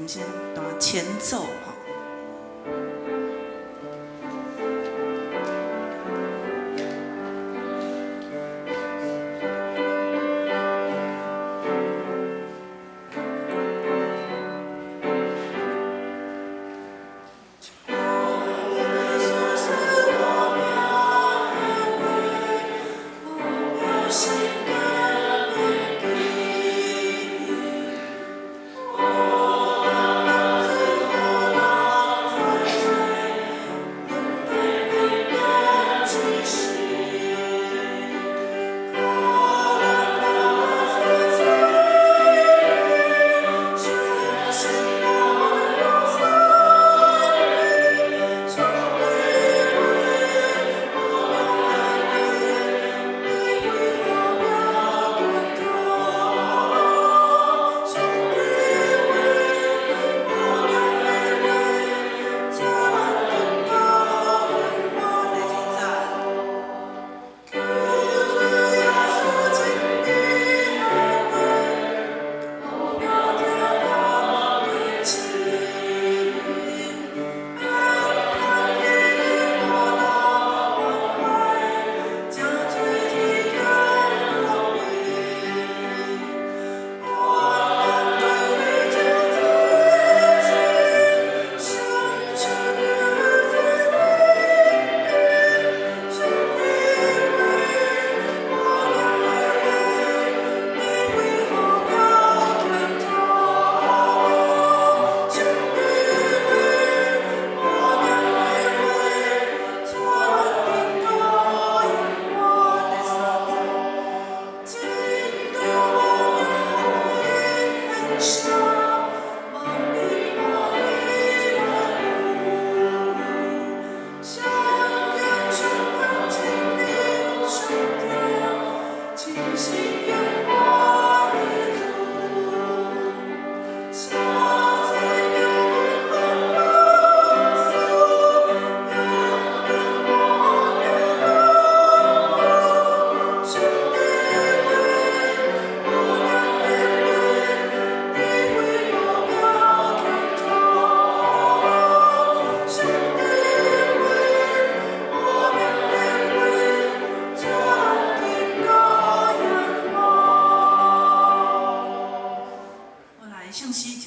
琴先彈前奏吼。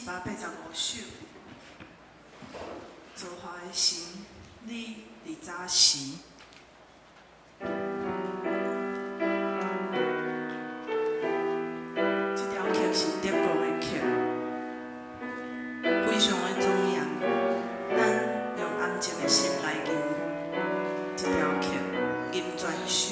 185首，造化的神，你佇早時。這條曲是德國的曲，非常的莊嚴。咱用安靜的心來吟這條曲，吟全首。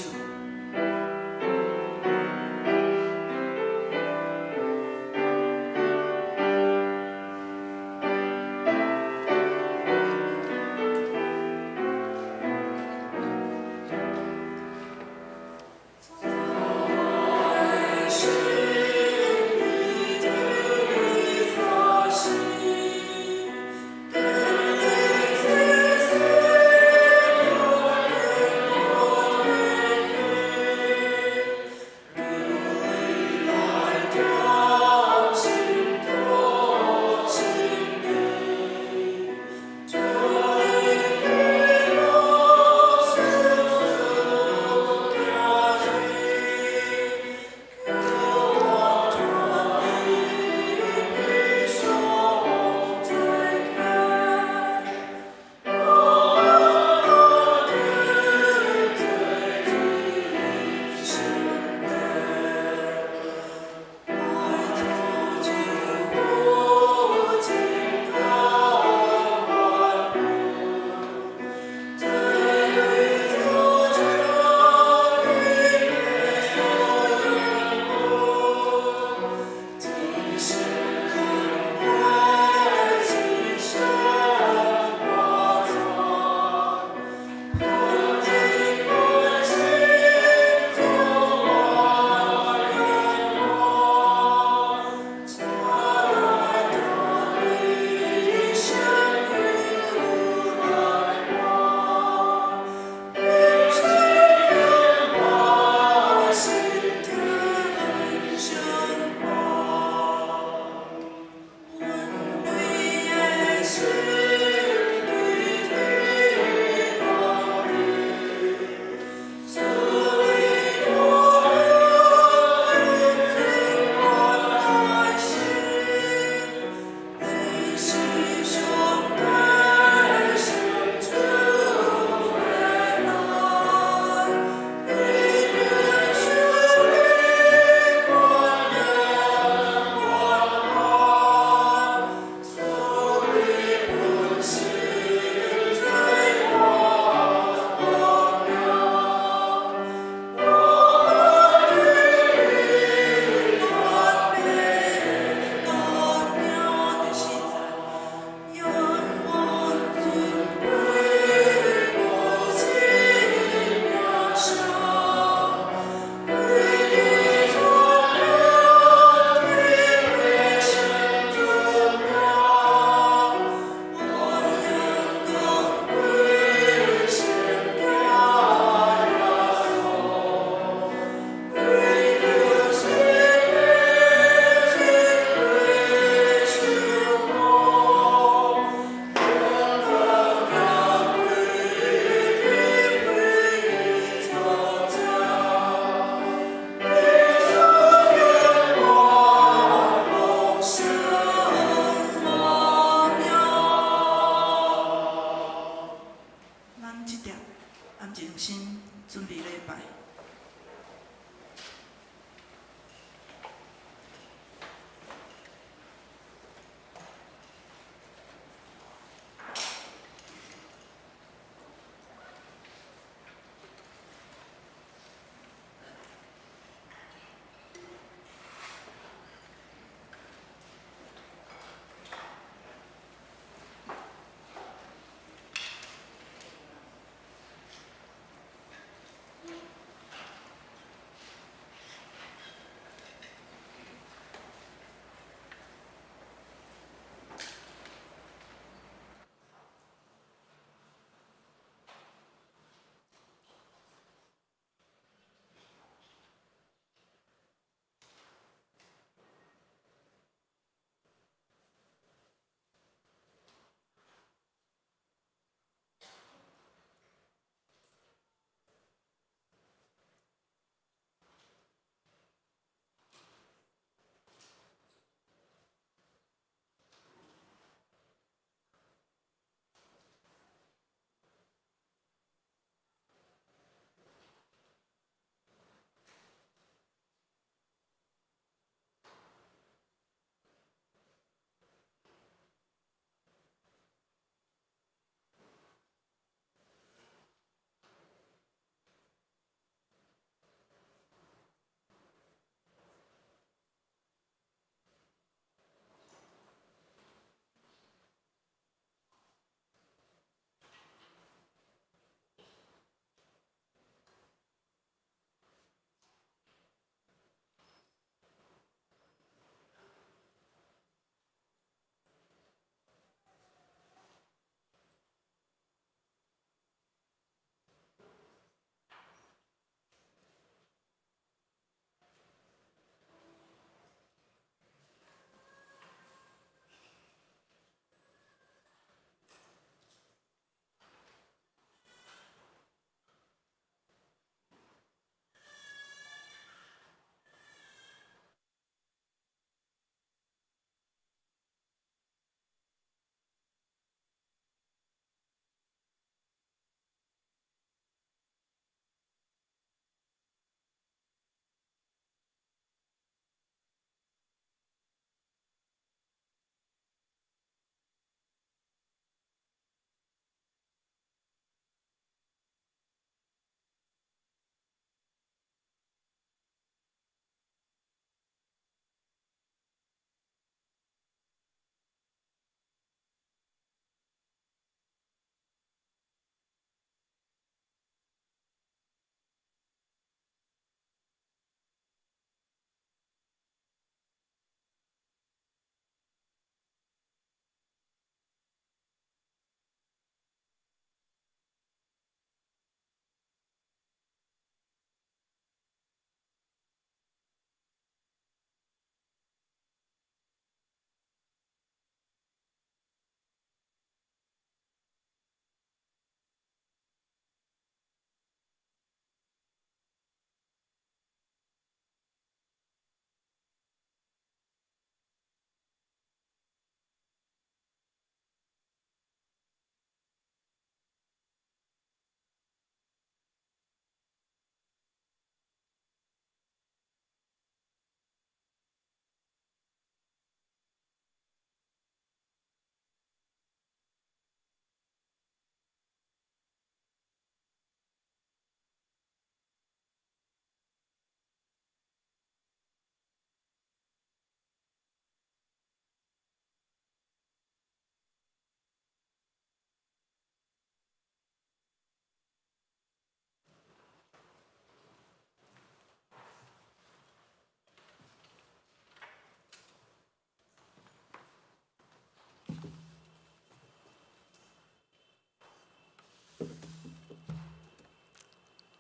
對你降臨，賜你我們平安安息。你是上帝聖子的愛，你便是你冠冕冠冕，賜你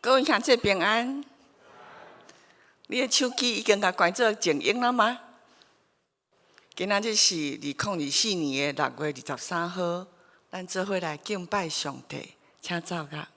各位兄弟平安。你的手機已經共關做靜音了嗎？今仔日是2024年的6月23號，咱做伙來敬拜上帝，請奏樂。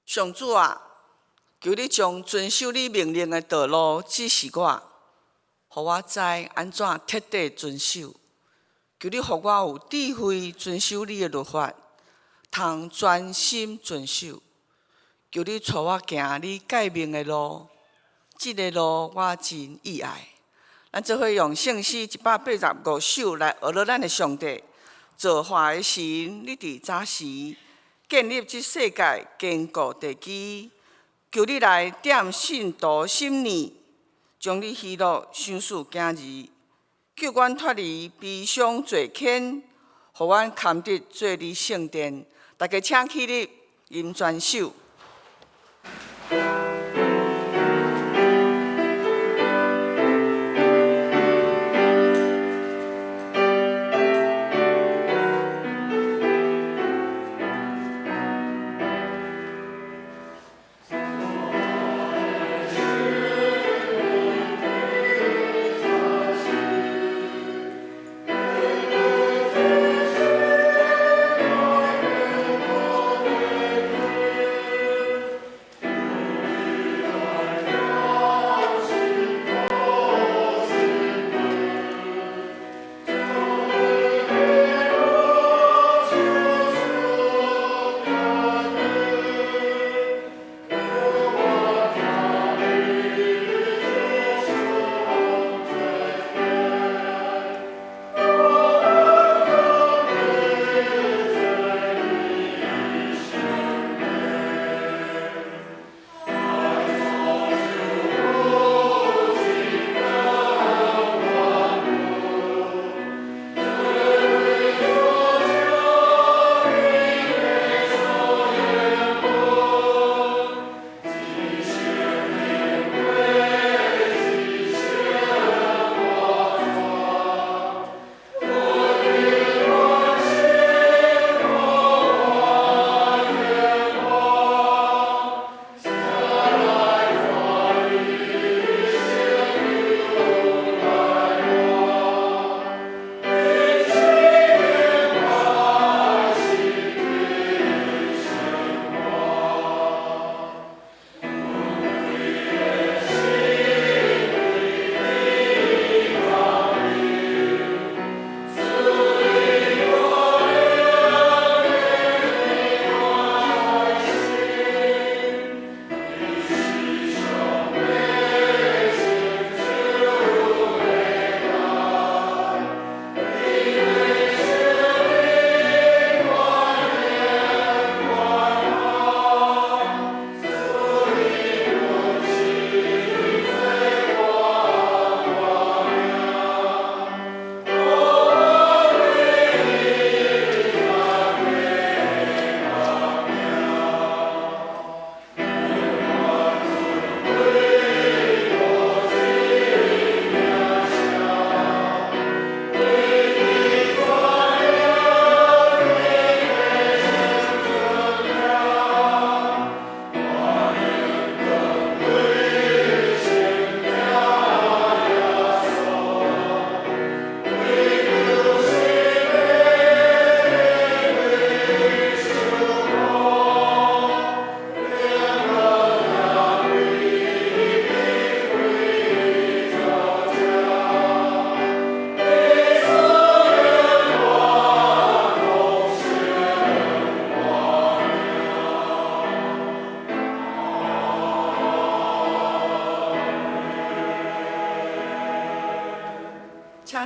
上主啊，求你將遵守你命令的道路指示我，予我知按怎徹底遵守。求你予我有智慧遵守你的律法，通專心遵守。求你帶我行你誡命的路，這个路我真喜愛。咱做伙用聖詩185首來學咱的上帝，造化的神，你佇早時建立這世界，堅固地基。求你來點信徒心念，將你喜樂賞賜囝兒，救阮脫離悲傷罪愆，予阮堪得做你聖殿。大家請起立，吟全首。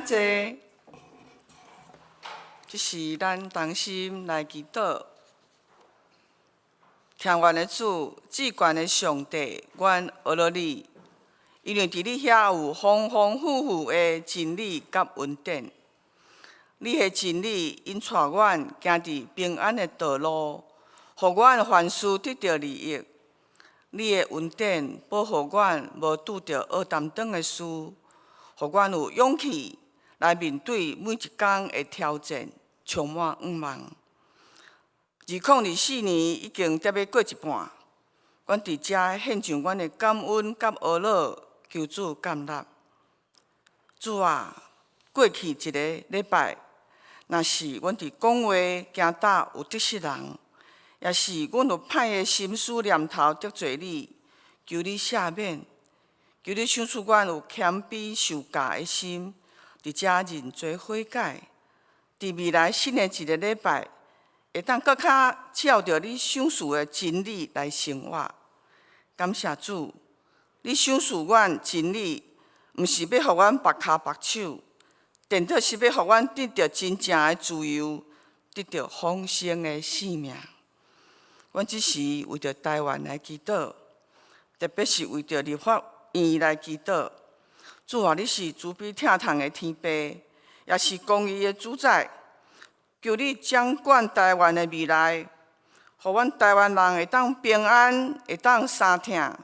請坐。這是咱同心來祈禱。疼阮的主，至懸的上帝，阮阿羅你，因為佇你遐有豐豐富富的真理佮恩典。你的真理引帶阮行佇平安的道路，予阮凡事得著利益。你的恩典保護阮無拄著惡擔當的事，予阮有勇氣來面對每一工的挑戰，充滿向望。2024年已經才欲過一半，阮佇遮獻上阮的感恩佮阿樂，求主感納。主啊，過去一个禮拜，若是阮佇講話、行踏有得失人，抑是阮有歹的心思念頭得罪你，求你赦免，求你賞賜阮有謙卑受教的心，佇遮認罪悔改。佇未來新的一个禮拜，會當閣較照著你賞賜的真理來生活。感謝主，你賞賜阮真理，毋是欲予阮縛跤縛手，顛倒是欲予阮得著真正的自由，得著豐盛的生命。阮這時為著台灣來祈禱，特別是為著立法院來祈禱。主啊，你是慈悲疼痛的天父，也是公義的主宰。求你掌管台灣的未來，予阮台灣人會當平安，會當相疼。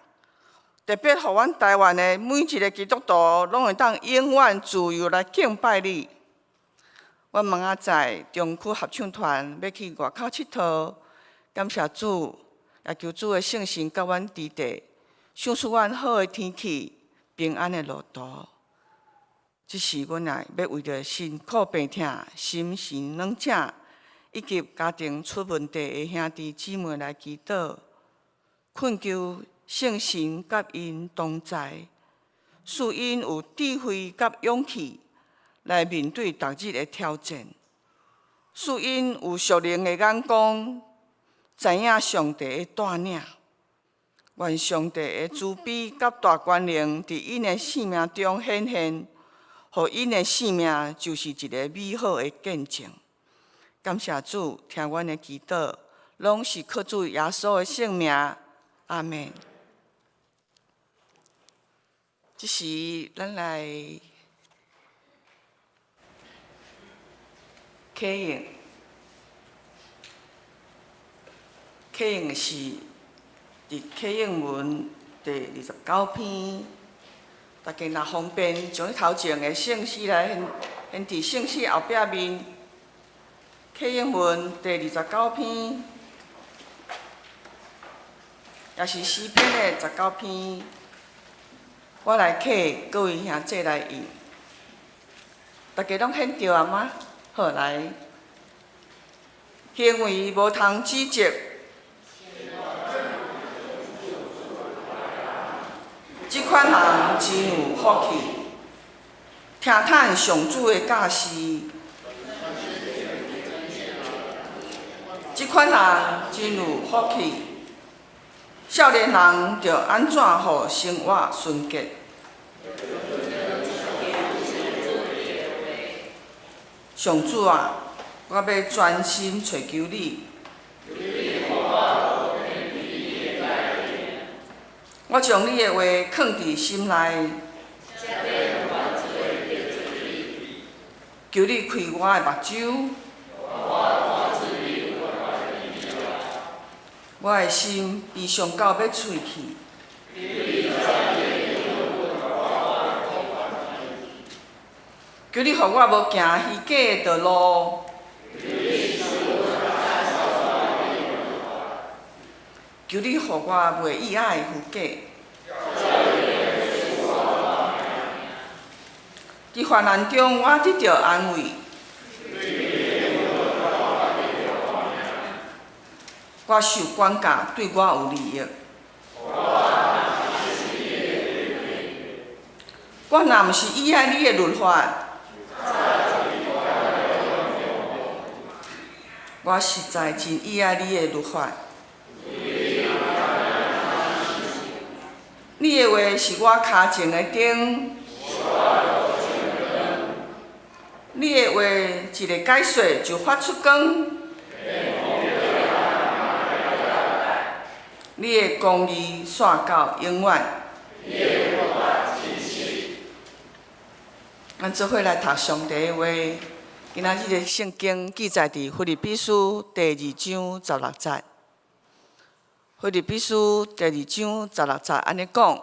特別予阮台灣的每一个基督徒，攏會當永遠自由來敬拜你。阮明仔載中區合唱團欲去外口𨑨迌，感謝主，也求主的聖神佮阮佇地，賞賜阮好的天氣，平安的路途。這時，阮也欲為著身苦病疼、心神軟正，以及家庭出問題的兄弟姊妹來祈禱，懇求聖神佮𪜶同在，賜𪜶有智慧佮勇氣來面對逐日的挑戰，賜𪜶有屬靈的眼光，知影上帝的帶領。願上帝的慈悲佮大權能佇𪜶的生命中顯現。予𪜶的生命就是一个美好的見證。感謝主，聽阮的祈禱，攏是靠主耶穌的聖名。阿們。這時，咱來啟應，啟應是佇啟應文第29篇。大家若方便，將頭前的聖詩來現現佇聖詩後壁面。啟應文第二十九篇，也是詩篇的十九篇。我來啟，各位兄弟來應。大家攏現著啊嗎？好，來。行為無通指責。這款人真有福氣，聽趁上主的教示。這款人真有福氣，少年人著按怎予生活純潔？上主啊，我欲專心揣求你。我將你的話囥佇心內，求你開我的目睭，我的心悲傷到欲碎去。求你予我無行虛假的道路。求你予我袂意愛虛假。佇患難中，我得著安慰。我受管教，對我有利益。我若毋是意愛你的律法，我實在真意愛你的律法。你的話是我跤前的燈，你的話一个解說就發出光。你的公義紲到永遠。咱做伙來讀上帝的話。今仔日的聖經記載佇腓立比書第二章十六節。腓立比書第二章十六節按呢講：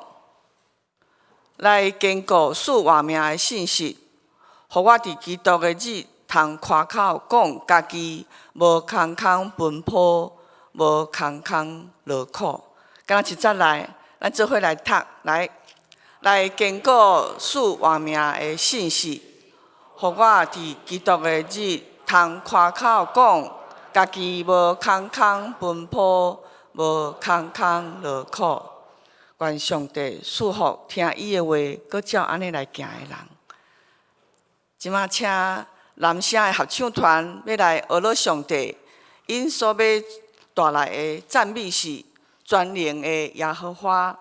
來堅固賜活命的信實，予我佇基督的日通誇口講家己無空空奔波，無空空勞苦。敢若一節來，咱做伙來讀來，來堅固賜活命的信實，予我佇基督的日通誇口講家己無空空奔波，無空空勞苦。願上帝賜福聽伊的話，閣照按呢來行的人。這馬請南聲的合唱團欲來呵咾上帝，𪜶所欲帶來的讚美是全能的耶和華。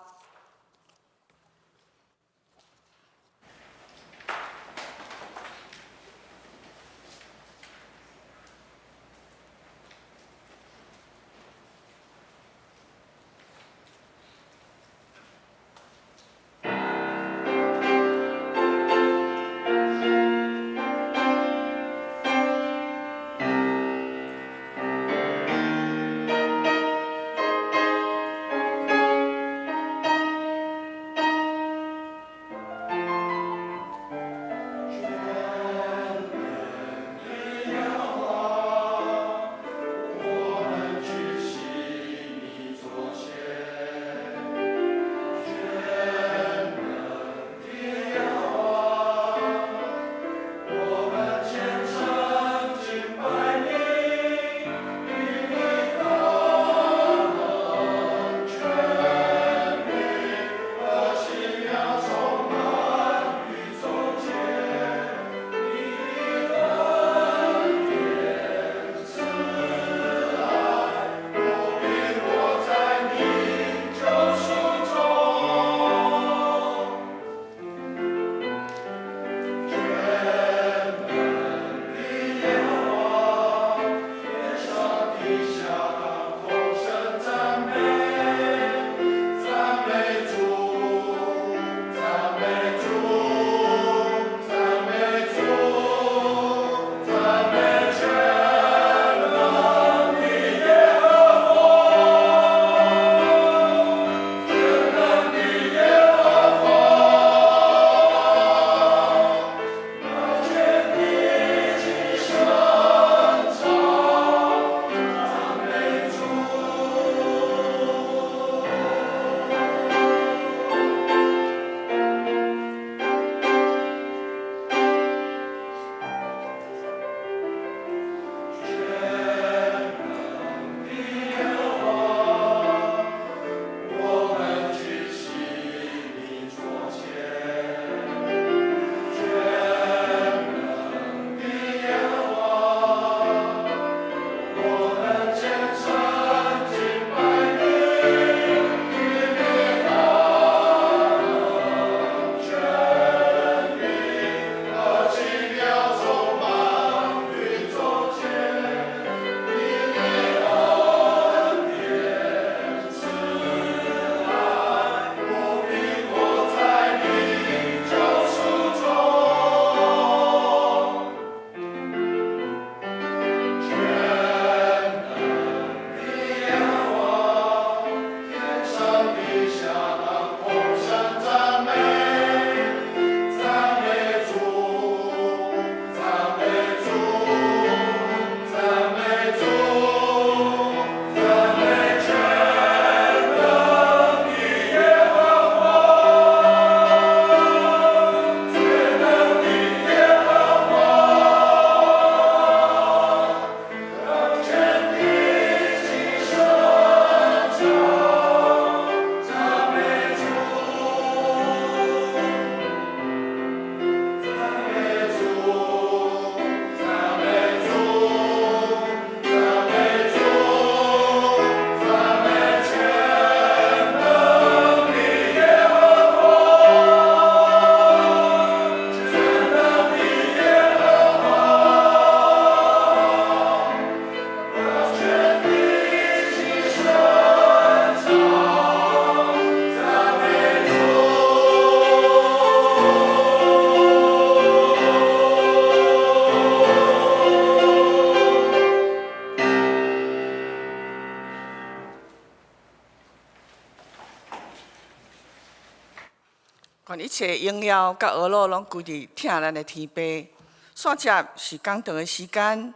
願一切榮耀佮呵咾攏歸佇疼咱的天父。煞接是講道的時間，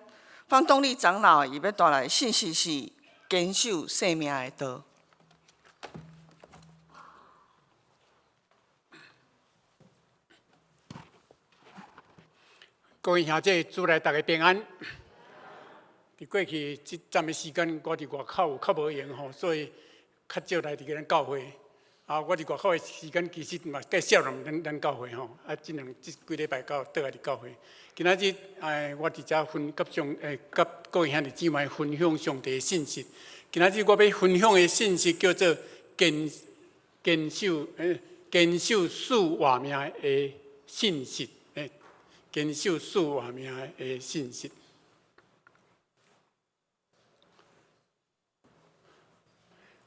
方東力長老伊欲帶來信息是堅守生命的道。各位兄弟，主內逐家平安。佇過去這陣的時間，我佇外口有較無閒吼，所以較少來佇咱教會。啊，我佇外口的時間其實嘛較少來咱教會吼。啊，這兩這幾禮拜到倒來佇教會。今仔日哎，我佇遮分佮上欸佮各位兄弟姊妹分享上帝的信息。今仔日我欲分享的信息叫做堅堅守欸堅守賜活命的信實。堅守賜活命的信實。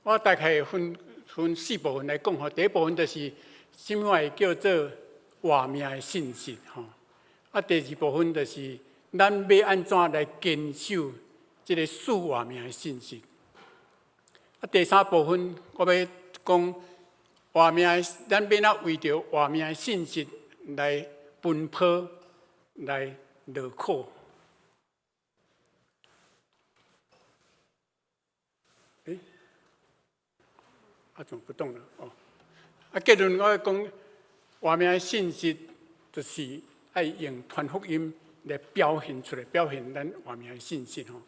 我大概分分四部分來講吼，第一部分就是啥物會叫做活命的信實吼，啊，第二部分就是咱欲按怎來堅守這个賜活命的信實。啊，第三部分我欲講活命的，咱欲按怎為著活命的信實來奔跑，來勞苦。欸，啊，怎麼不動了？哦，啊，結論我欲講，活命的信實就是愛用傳福音來表現出來，表現咱活命的信實吼。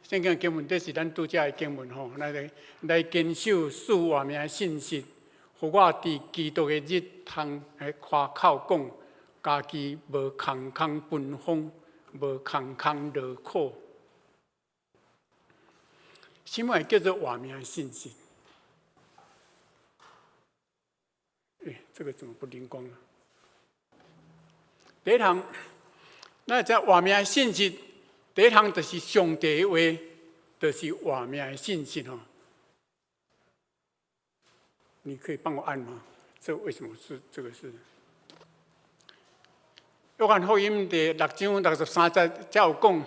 聖經經文這是咱拄才的經文吼，來來堅守賜活命的信實，予我佇基督的日通來誇口講，家己無空空奔風，無空空勞苦。啥物叫做活命的信實？欸，這個怎麼不靈光啊？第一項，咱知活命的信實，第一項就是上帝的話，就是活命的信實吼。你可以幫我按嗎？這為什麼是這個是？約翰福音第六章六十三節才有講，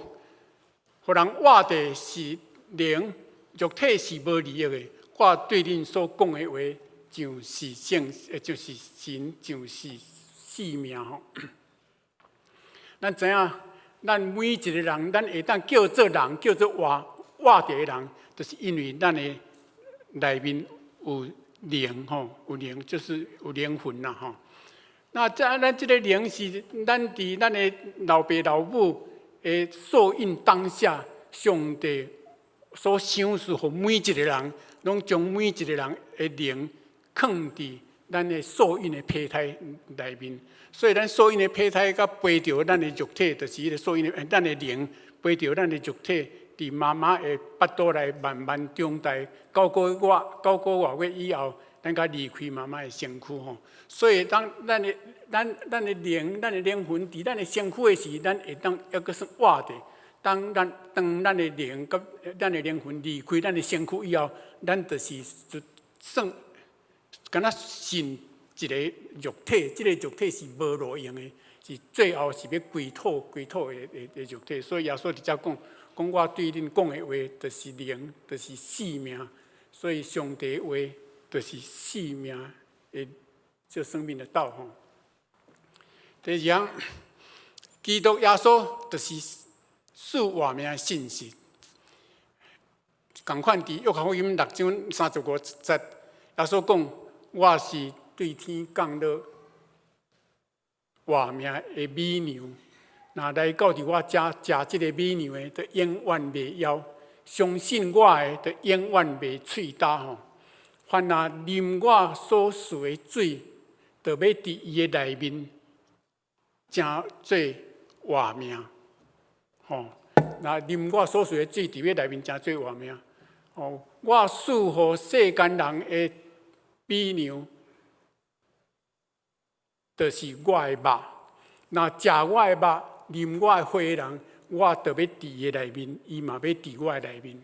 予人活著是靈，肉體是無利益的。我對恁所講的話，就是聖，就是神，就是生命吼。咱知影，咱每一個人，咱會當叫做人，叫做活活著的人，就是因為咱的內面有靈吼，有靈就是有靈魂啦吼。那這咱這个靈是咱佇咱的老爸老母的受孕當下，上帝所賞賜予每一個人，攏將每一個人的靈囥佇咱的受孕的胚胎內面。所以咱受孕的胚胎佮陪著咱的肉體，就是彼个受孕的咱的靈陪著咱的肉體，佇媽媽的腹肚內慢慢長大，九個月、九個外月以後，咱才離開媽媽的身軀吼。所以當咱的咱咱的靈、咱的靈魂佇咱的身軀的時，咱會當猶閣算活著。當咱當咱的靈佮咱的靈魂離開咱的身軀以後，咱就是就算敢若剩一个肉體，這个肉體是無路用的，是最後是欲歸土歸土的的的肉體。所以耶穌佇遮講，講我對恁講的話，就是靈，就是生命。所以上帝的話就是生命的，這生命的道吼。第二項，基督耶穌就是賜活命的信實。仝款佇約翰福音六章三十五節，耶穌講：我是對天降落活命的米糧，若來到佇我遮食這个米糧的，就永遠袂枵；相信我的，就永遠袂喙焦吼。凡若啉我所賜的水，就欲佇伊的內面成做活命。吼，若啉我所賜的水，佇欲內面成做活命。吼，我賜予世間人的米糧，就是我的肉。若食我的肉、啉我的血的人，我就欲佇伊的內面，伊嘛欲佇我的內面。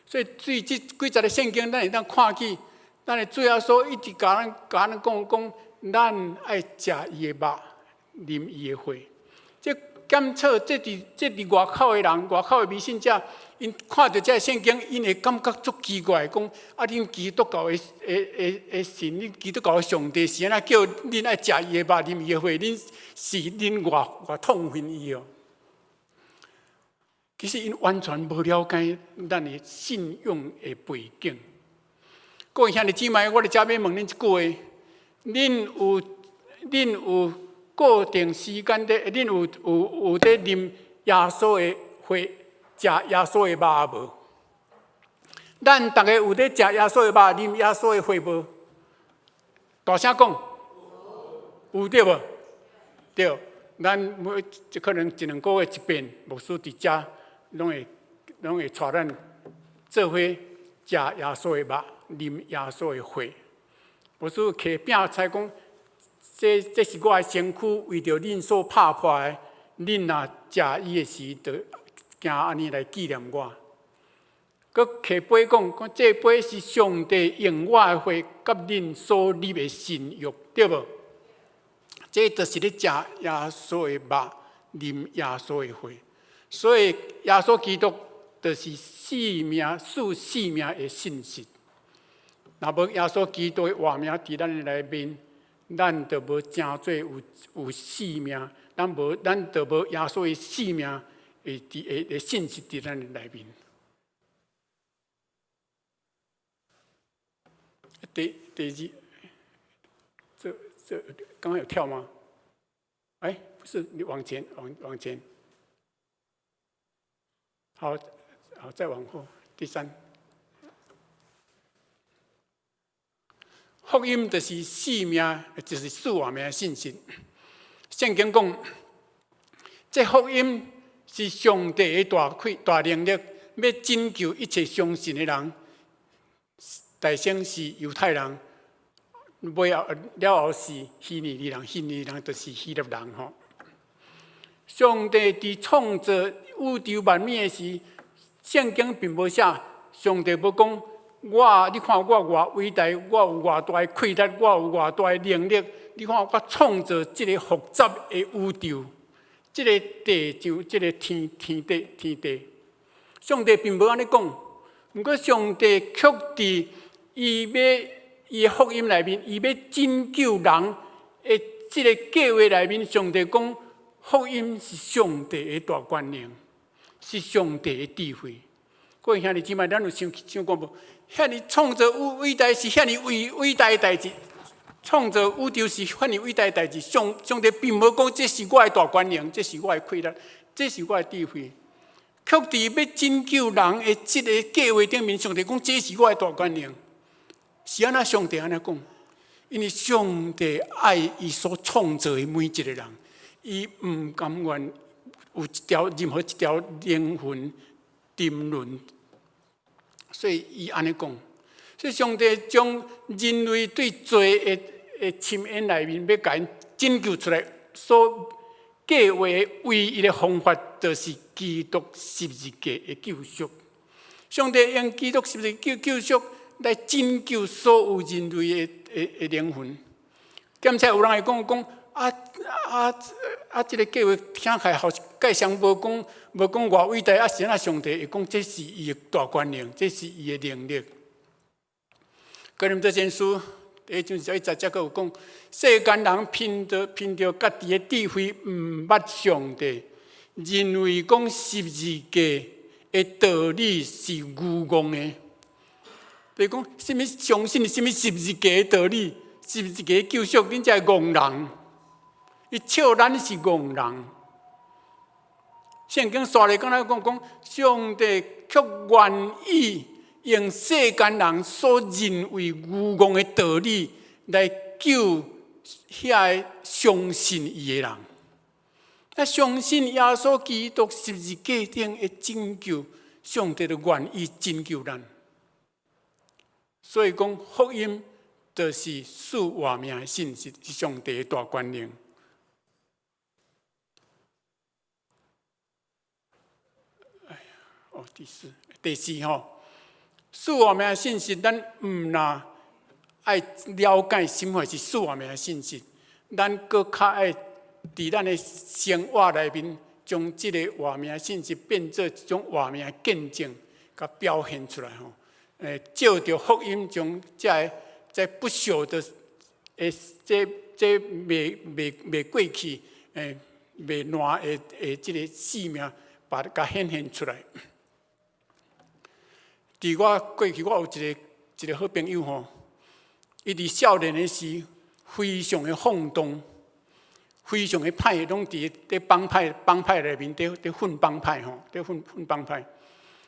所以，對這幾節的聖經，咱會當看見，咱的主耶穌一直共咱共咱講講，咱愛食伊的肉，啉伊的血。這檢測，這佇這佇外口的人，外口的迷信者， 𪜶看著這个聖經，𪜶會感覺足奇怪，講啊，恁基督教的的的的神，恁基督教的上帝是按怎叫恁愛食伊的肉、啉伊的血？恁是恁偌偌痛恨伊哦？其實𪜶完全無了解咱的信仰的背景。各位兄弟姊妹，我佇遮欲問恁一句話：恁有固定時間佇，恁有佇啉耶穌的血，食耶穌的肉無？咱逐家有佇食耶穌的肉，啉耶穌的血無？大聲講，有對無？對，咱每可能一兩個月一遍，牧師佇遮攏會帶咱做伙食耶穌的肉，啉耶穌的血。牧師提餅來講，這是我的身軀，為著恁所拍破的，恁若食伊的時，就行按呢來紀念我。閣提杯講，講這杯是上帝用我的血佮恁所立的新約，對無？這就是咧食耶穌的肉，啉耶穌的血。所以耶穌基督就是生命、賜生命的信實。若無耶穌基督的活命佇咱的內面，咱就無成做有生命，咱就無耶穌的生命會佇會的信實佇咱的內面。第二，這剛剛有跳嗎？哎，不是，你往前，往前。好，好，再往後，第三。福音就是生命，就是賜活命的信息。聖經講，這福音是上帝的大氣、大能力，欲拯救一切相信的人。大先是猶太人，尾後了後是希利尼人，希利尼人就是希臘人吼。上帝佇創造宇宙萬物的時，聖經並無寫，上帝無講我，你看我偌偉大，我有偌大的氣力，我有偌大的能力。你看我創造這個複雜的宇宙，這個地上，這個天天地天地。上帝並無按呢講，毋過上帝卻佇伊欲伊的福音內面，伊欲拯救人的這個計劃內面，上帝講福音是上帝的大權能，是上帝的智慧。各位兄弟姊妹，咱有想想過無？遐爾創造偉大是遐爾偉大的代誌，創造宇宙是遐爾偉大的代誌。上帝並無講這是我的大權能，這是我的氣力，這是我的智慧。卻佇欲拯救人的這個計劃頂面，上帝講這是我的大權能。是按怎上帝按呢講？因為上帝愛伊所創造的每一個人，伊毋甘願有一條任何一條靈魂沉淪，所以伊按呢講。所以上帝將人類對罪的深淵內面，欲共𪜶拯救出來，所計劃的唯一的方法，就是基督十字架的救贖。上帝用基督十字架救贖來拯救所有人類的靈魂。兼且有人會講講啊啊啊！這個計劃聽起來好蓋上無講偌偉大，啊是按怎上帝會講這是伊的大權能，這是伊的能力。哥林多前書第一章二十一節，閣有講，世間人憑著家己的智慧，毋捌上帝，認為講十字架的道理是愚戇的。就是講，啥物相信啥物十字架的道理，十字架救贖，恁這戇人，伊笑咱是戇人。聖經煞來講來講講，上帝卻願意用世間人所認為愚戇的道理來救遐个相信伊的人。啊，相信耶穌基督十字架頂的拯救，上帝就願意拯救咱。所以講，福音就是賜活命的信息，是上帝的大權能。哎呀，哦，第四，第四吼，賜活命的信息，咱毋若愛了解什麼是賜活命的信息，咱閣較愛佇咱的生活內面將這个活命信息變做一種活命見證，共表現出來吼。借著福音將這个這不朽的這這袂過去、袂爛的這个生命，把共顯現出來。佇我過去，我有一個好朋友吼，伊佇少年的時非常的放蕩，非常的歹，攏佇幫派內面佇混幫派吼，佇混幫派。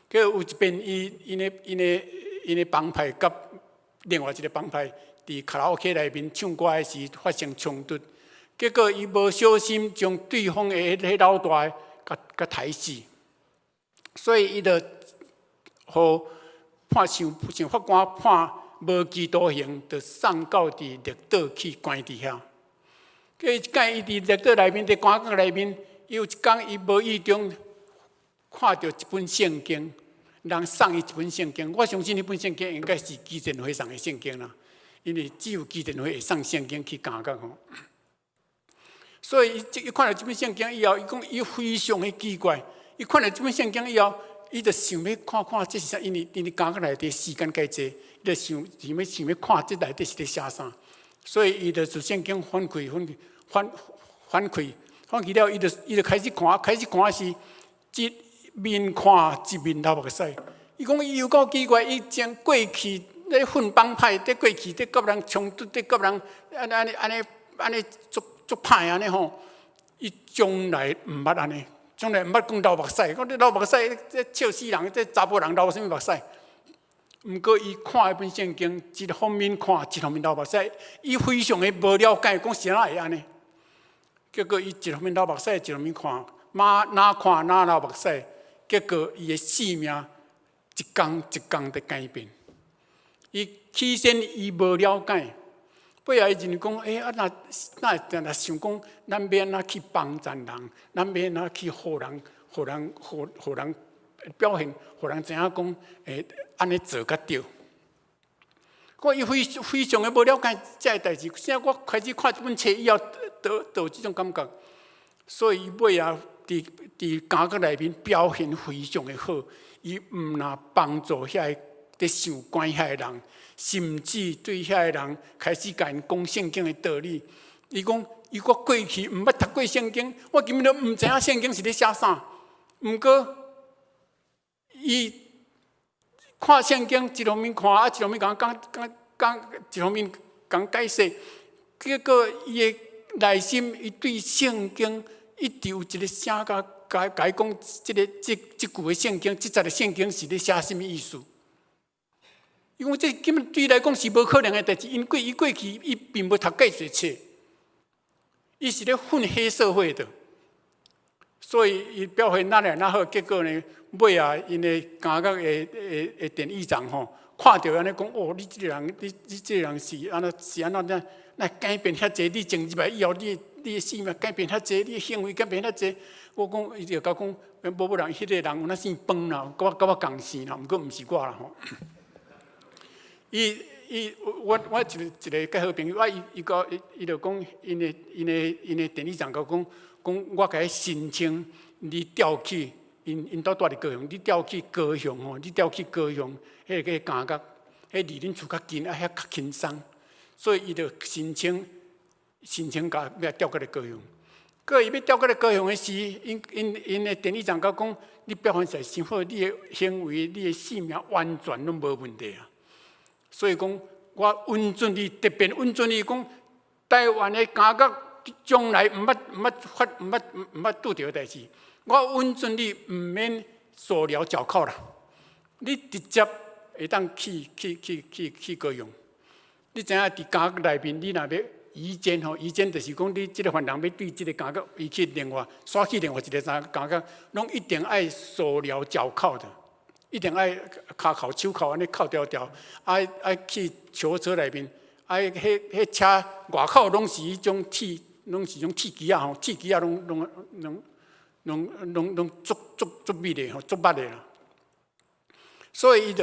結果有一遍，伊𪜶的幫派佮另外一个幫派佇卡拉 OK 內面唱歌的時發生衝突，結果伊無小心將對方的彼老大共刣死，所以伊就予判上法官判無期徒刑，就送到佇綠島去關佇遐。結一擺伊佇綠島內面，佇監獄內面，伊有一工伊無意中看著一本聖經，人送伊一本聖經。我相信彼本聖經應該是基甸會送的聖經啦，因為只有基甸會會送聖經去監獄吼。所以伊看著這本聖經以後，伊講伊非常的奇怪。伊看著這本聖經以後，伊就想欲看看這是啥，因為監獄內底時間較濟，伊就想欲看這內底是咧寫啥。所以伊就自聖經翻開翻翻翻開翻開了，伊就開始看，開始看時，一面看一面流目屎。伊講伊有夠奇怪，伊將過去咧混幫派，佇過去佇佮人衝突，佇佮人按呢足足歹按呢吼。伊從來毋捌按呢，從來毋捌講流目屎。講你流目屎，這笑死人！這查埔人流啥物目屎？毋過伊看彼本聖經，一方面看，一方面流目屎。伊非常的無了解，講是按怎會按呢？結果伊一方面流目屎，一方面看，嘛若看若流目屎。結果伊的生命一工一工佇改變。伊起先伊無了解，尾仔伊認為講，啊，若若會定定想講，咱欲按怎去幫贊人，咱欲按怎去予人、予人、予人表現，予人知影講，按呢做較對。我伊非常的無了解這个代誌，現在我開始看這本冊以後，得有這種感覺，所以伊尾仔佇監獄內面表現非常的好，伊毋若幫助遐个佇受關遐个人，甚至對遐个人開始共𪜶講聖經的道理。伊講，伊我過去毋捌讀過聖經，我根本都毋知影聖經是咧寫啥。毋過，伊看聖經一方面看，啊一方面共講講講，一方面共解釋。結果伊的內心，伊對聖經一直有一个聲共共伊講，這句的聖經，這節的聖經是咧寫啥物意思？伊講這根本對伊來講是無可能的代誌，因為伊過去伊並無讀過濟冊，伊是咧混黑社會的，所以伊表現哪來哪好，結果呢，尾仔𪜶的監獄的典獄長吼，看著按呢講，哦，你這個人，你這個人是按怎是按怎怎，來改變遐濟，你進入來以後，你的生命改變遐濟，你的行為改變遐濟。我講，伊就共講，無無人，彼個人有那姓彭啦，佮我仝姓啦，毋過毋是我啦吼。伊伊我一個較好朋友，啊伊伊個伊伊就講，𪜶的典獄長共講，講我共伊申請你調去，𪜶兜住佇高雄，你調去高雄吼，你調去高雄，彼個監獄，彼離恁厝較近，啊遐較輕鬆，所以伊就申請共欲調過來高雄。閣伊欲調過來高雄的時，𪜶的典獄長共講，你表現實在傷好，你的行為、你的生命完全攏無問題啊。所以講，我允准你，特別允准你講，台灣的監獄將來毋捌拄著的代誌，我允准你毋免鎖鐐腳銬啦，你直接會當去高雄。你知影佇監獄內面，你若欲移監吼，移監就是講你這个犯人欲對這个監獄移去另外，徙去另外一个監獄，攏一定愛鎖鐐腳銬的。一定愛跤銬手銬按呢銬牢牢，愛去囚車內面，愛彼車外口攏是彼種鐵，攏是種鐵枝仔吼，鐵枝仔攏足密的吼，足密的啦。所以伊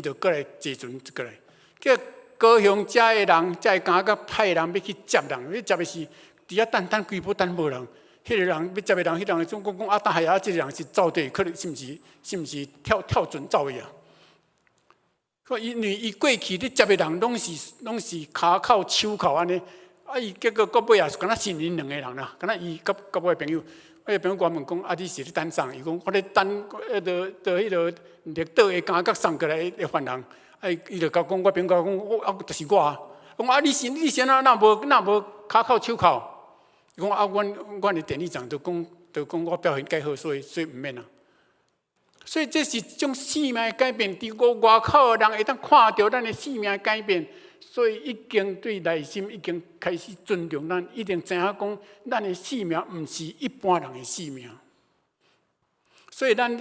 就過來坐船過來，叫高雄遮的人，遮的監獄派人欲去接人，欲接的時，佇遐等等規晡等無人，彼个人欲接的人，彼个人總講講啊，等下啊，這个人是走佗，可能是毋是跳跳船走去啊？因為伊過去咧接的人攏是跤釦手銬按呢，啊伊結果到尾也是敢若剩𪜶兩个人啦，敢若伊佮佮我的朋友，我的朋友共我問講，啊你是咧等啥？伊講我咧等彼个佗彼个綠島的監獄送過來的犯人，啊伊就共講，我朋友共我講，我啊就是我啊，講啊你是按怎若無跤銬手銬？伊講啊，阮的典獄長就講我表現蓋好，所以毋免啊。所以這是一種生命的改變，佇外口的人會當看著咱的生命的改變，所以已經對內心已經開始尊重咱，已經知影講咱的生命毋是一般人的生命。所以咱欲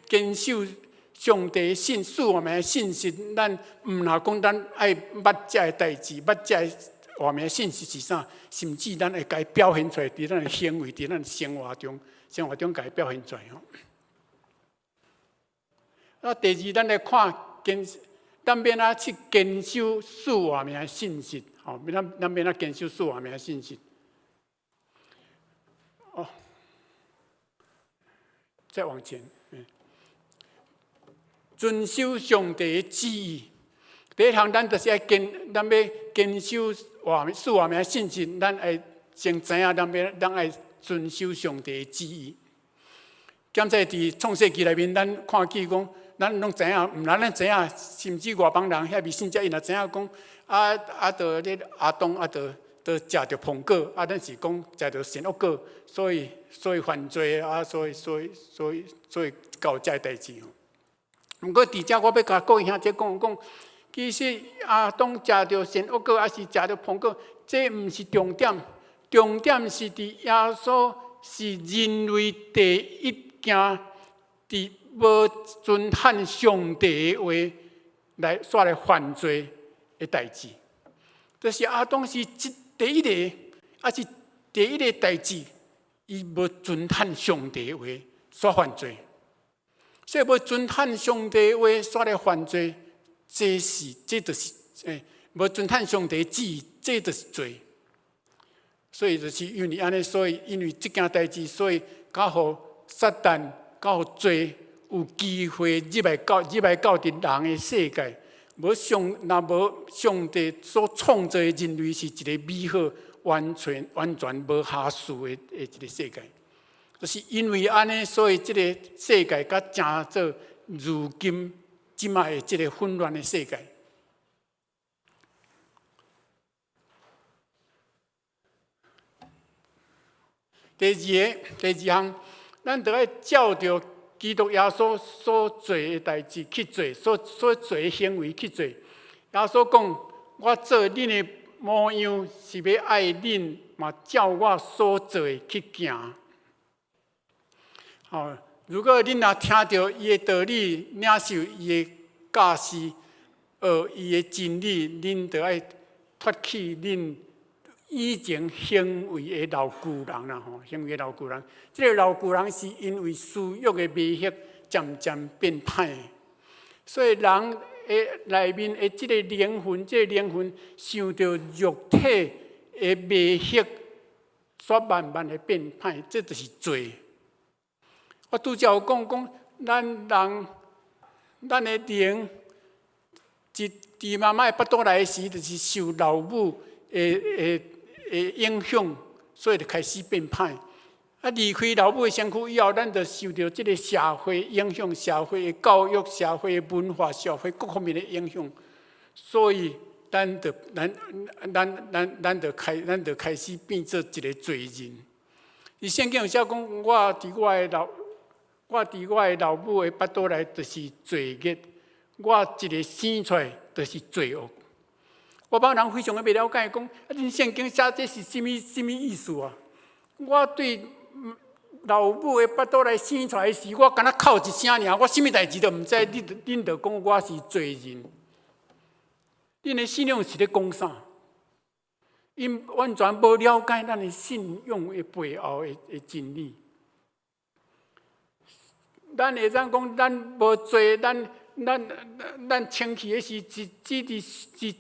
堅守上帝信賜我們的信實，咱毋若講咱愛捌這个代誌，捌這个活命的信實是啥，甚至咱會共伊表現出來，佇咱的行為，佇咱的生活中共伊表現出來吼。啊，第二，咱來看堅，咱欲按怎去堅守賜活命的信實，吼，咱欲按怎堅守賜活命的信實。哦，再往前，遵守上帝的旨意。第一項，咱就是愛堅，咱欲堅守活賜活命的信實，咱愛先知影，咱愛遵守上帝的旨意。檢查佇創世記內面，咱看見講，咱攏知影，毋但咱知影，甚至外邦人遐未信者，伊若知影講，啊啊，著咧亞當啊，著食著蘋果，啊，咱是講食著善惡果，所以犯罪啊，所以搞這个代誌吼。毋過佇遮我欲共各位兄弟講講，其實亞當食著善惡果，抑是食著蘋果，這毋是重點，重點是佇耶穌是人類第一件佇無遵行上帝的話來煞來犯罪的代誌。就是亞當是第一個，抑是第一個代誌，伊無遵行上帝的話，煞犯罪。所以無遵行上帝的話，煞來犯罪，這就是無遵行上帝旨意，這就是罪。所以就是因為按呢，所以因為這件代誌，所以才予撒旦，才予罪有機會入來到佇人的世界。無上，若無上帝所創造的人類是一個美好、完全無瑕疵的一個世界。就是因為按呢，所以這個世界才成做如今這擺的這個混亂的世界。第二個，第二項，咱著愛照著基督耶穌所做的代誌去做，所做的行為去做。耶穌講：我做恁的模樣，是欲愛恁嘛照我所做的去行。吼，如果恁若聽著伊的道理，領受伊的教示，學伊的真理，恁著愛脫去恁以前行為的老舊人啦，吼，行為的老舊人，這个老舊人是因為私欲的迷惑，漸漸變歹的。所以人的內面的這个靈魂，這个靈魂受著肉體的迷惑，煞慢慢的變歹，這就是罪。我拄才有講講，咱人，咱的靈，佇媽媽的腹肚內時，就是受老母的影響，所以就開始變歹。啊，離開老母的身軀以後，咱就受著這个社會影響、社會的教育、社會的文化、社會各方面的影響，所以咱就開始變做一个罪人。佇聖經有寫講，我佇我的老母的腹肚內就是罪孽，我一个生出來就是罪惡。外邦人非常的袂了解，講啊，恁聖經寫這是啥物意思啊？我對老母的腹肚內生出來時，我敢若哭一聲爾，我啥物代誌都毋知，恁就講我是罪人。恁的信仰是咧講啥？𪜶完全無了解咱的信仰的背後的真理。咱會當講，咱無罪，咱清氣的時，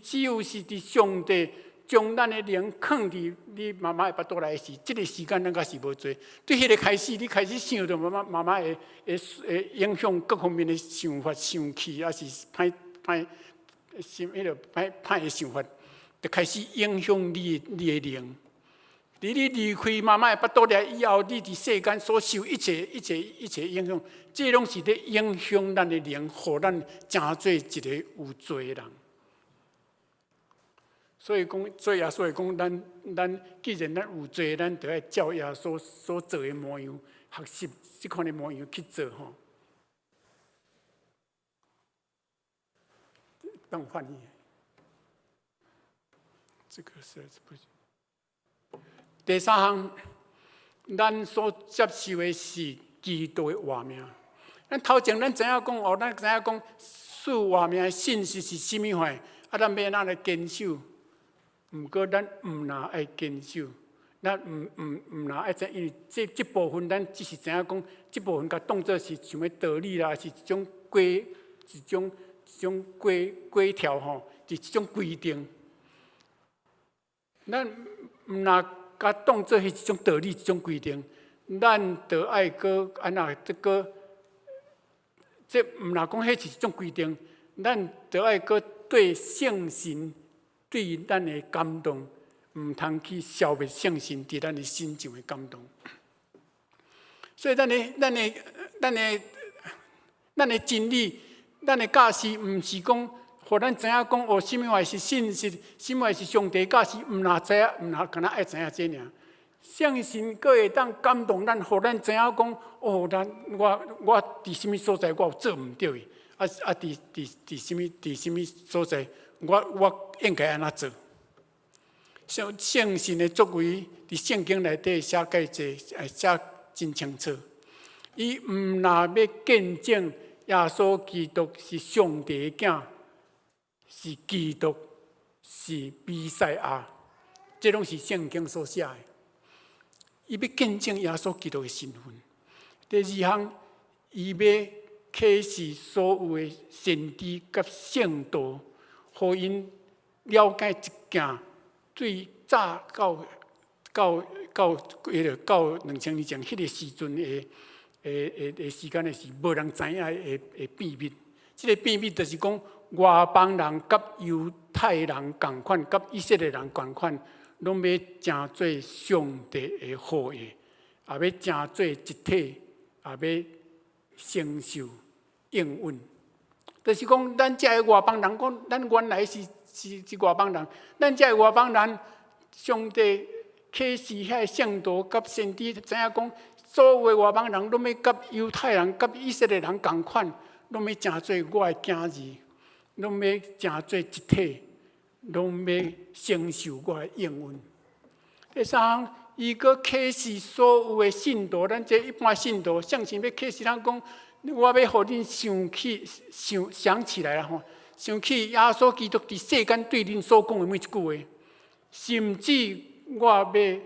只有是佇上帝將咱的靈囥佇你媽媽的腹肚內時，這個時間咱猶是無罪。對彼個開始，你開始想著媽媽媽媽的的的影響各方面的想法、想氣，抑是歹歹心彼個歹歹的想法，就開始影響你的靈。佇你離開媽媽的腹肚內以後，你佇世間所受一切、一切、一切影響，這攏是咧影響咱的靈，予咱成做一個有罪的人。所以講，所以耶穌會講，咱既然咱有罪，咱就愛照耶穌所做的模樣，學習這款的模樣去做吼。當翻譯，這個是不？第三項，咱所接受的是基督的活命。咱頭前咱知影講哦，咱知影講賜活命的信息是啥物款，啊，咱欲按怎來堅守？毋過咱毋若愛堅守，咱毋若愛知，因為這部分咱只是知影講，這部分共當做是像欲道理啦，是一種規一種一種規規條吼，是一種規定。咱毋若共當做彼一種道理，一種規定，咱著愛閣按怎這個，這毋若講彼是一種規定，咱著愛閣對聖神對咱的感動，毋通去消滅聖神佇咱的心上的感動。所以，咱的真理，咱的教示，毋是講，予咱知影講哦，啥物話是信實，啥物話是上帝教示，毋若知影，毋若干焦愛知影這爾。聖神閣會當感動咱，予咱知影講哦，咱我佇啥物所在我有做毋對的，啊啊，佇啥物所在，我應該按怎做？聖聖神的作為，佇聖經內底寫蓋濟，寫真清楚。伊毋若欲見證耶穌基督是上帝的囝，是基督，是彌賽亞，這攏是聖經所寫的。伊欲見證耶穌基督的身份。第二項，伊欲啟示所有的先知佮聖徒，予𪜶了解一件對早到2000年前彼個時陣的時間的時，無人知影的秘密。這個秘密就是講，外邦人佮猶太人仝款，佮以色列人仝款，攏欲成做上帝的後裔，也欲成做一體，也欲承受應允。就是講，咱這个外邦人講，咱原來是外邦人，咱這个外邦人，上帝啟示遐个聖徒佮先知，知影講，所有的外邦人攏欲佮猶太人、佮以色列人仝款，攏欲成做我的囝兒，攏欲成做一體，攏欲承受我的應允。第三項，伊閣啟示所有的信徒，咱這一般信徒，聖神欲啟示咱講，我欲予恁想起、想想起來啦吼，想起耶穌基督佇世間對恁所講的每一句話，甚至我欲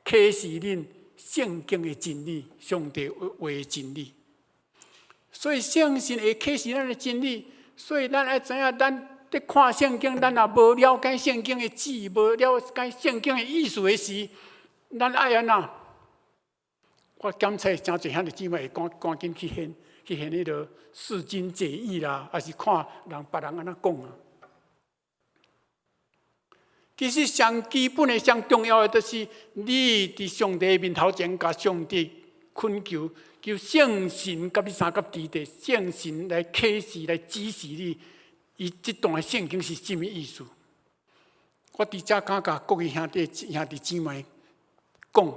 啟示恁聖經的真理，上帝話的真理。所以聖神會啟示咱的真理，所以咱愛知影，咱佇看聖經，咱若無了解聖經的字，無了解聖經的意思的時，咱愛按怎？我檢查誠濟兄弟姊妹會趕趕緊去現彼個釋經解義啦，抑是看人別人按怎講啊？其實上基本的、上重要的，就是你佇上帝面頭前，共上帝懇求，求聖神佮你相佮佇佇，聖神來啟示、來指示你，伊這段聖經是啥物意思？我佇遮敢共各位兄弟兄弟姊妹講，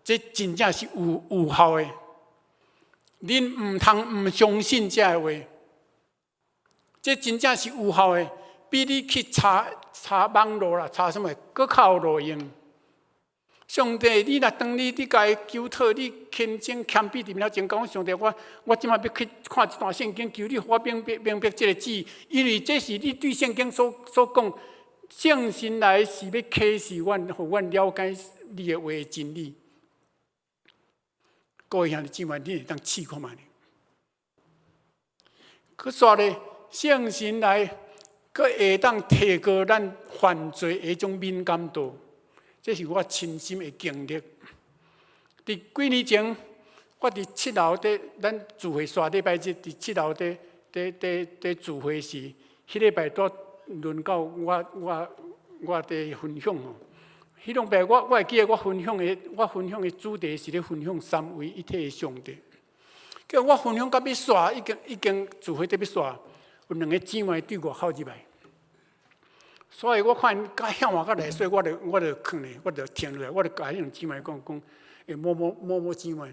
這真正是有效的。恁毋通毋相信這个話，這真正是有效的，比你去查查網路啦，查啥物，閣較有路用。上帝，你若當你你共伊求討，你虔誠謙卑佇面前講，上帝，我這擺欲去看這段聖經，求你予我明白明白這个字，因為這是你對聖經所講，聖神來是欲啟示阮，予阮了解你的話的真理。各位兄弟姊妹，你會當試看覓？閣煞咧，聖神來，閣會當提高咱犯罪的彼種敏感度。這是我親身的經歷。佇幾年前，我佇七樓佇咱聚會煞禮拜日佇七樓佇佇佇佇聚會時，彼禮拜拄輪到我佇分享吼。彼兩擺我會記得我分享的主題是咧分享三位一體的上帝。結果我分享到欲煞，已經聚會佇欲煞，有兩个姊妹對外口入來。所以我看𪜶較遐晚才來，所以我就囥咧，我就停落來，我就共彼兩姊妹講講，欸，某某某某姊妹，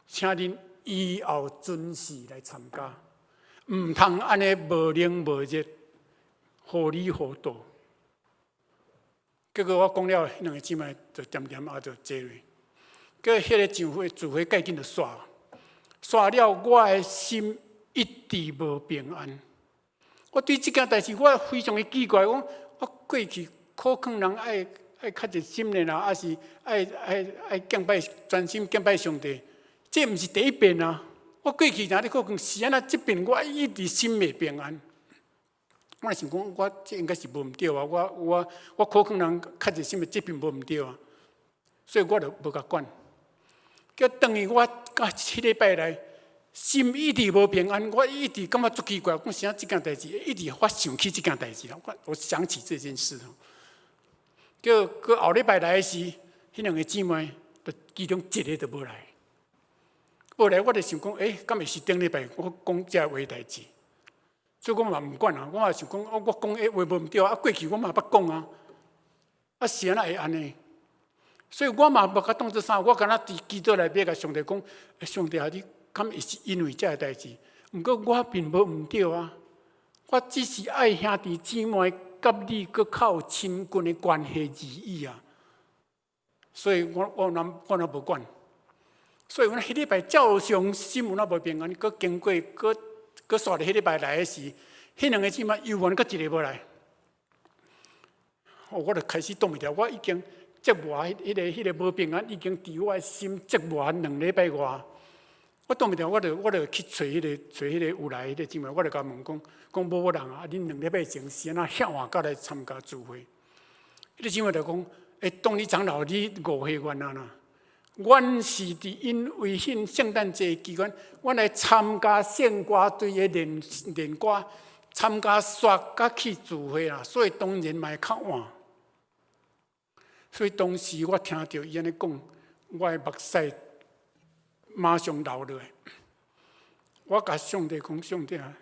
請恁以後準時來參加，毋通按呢無冷無熱，糊裡糊塗。結果我講了，彼兩个姊妹就恬恬仔就坐落。結果彼个聚會聚會趕緊就煞，煞了我的心一直無平安。我對這件代誌我非常的奇怪，講我過去苦勸人愛較熱心的啦，抑是愛敬拜專心敬拜上帝，這毋是第一遍啊！我過去若咧苦勸，是按怎這遍我一直心袂平安。我想講，我這應該是無毋對啊！我苦勸人較熱心的這遍無毋對啊，所以我就無共管。結果轉去我到彼禮拜來，心一直無平安，我一直感覺足奇怪，講啥這件代誌，一直我想起這件代誌啦，我想起這件事。結果後禮拜來時，彼兩个姊妹就其中一个就無來，無來我就想講，欸，敢會是頂禮拜我講這話代誌？所以我嘛毋管啊，我嘛想講，我講的話無毋對啊，過去我嘛捌講啊，啊是按怎會按呢？所以我嘛無共當做啥，我敢若佇祈禱內底共上帝講，上帝啊，你敢會是因為這个代誌？毋過我並無毋對啊，我只是愛兄弟姊妹佮你閣較有親近的關係而已啊。所以我若無管。所以阮彼禮拜照常心有那無平安，閣經過閣閣煞佇彼禮拜來的時，彼兩个姊妹猶原閣一个無來。哦，我就開始擋袂牢，我已經折磨彼個無平安，已經佇我的心折磨2禮拜外。我擋袂牢，我就去揣彼個有來彼個姊妹，我就共問講講某某人啊，恁兩禮拜前是按怎遐晚才來參加聚會？彼個姊妹就講：欸，董理長老，你誤會阮啊啦！阮是佇因為慶聖誕節期間，阮來參加聖歌隊的練練歌，參加煞才去聚會啦，所以當然嘛會較晚。所以當時我聽著伊按呢講，我的目屎馬上流落來。我共上帝講：上帝啊，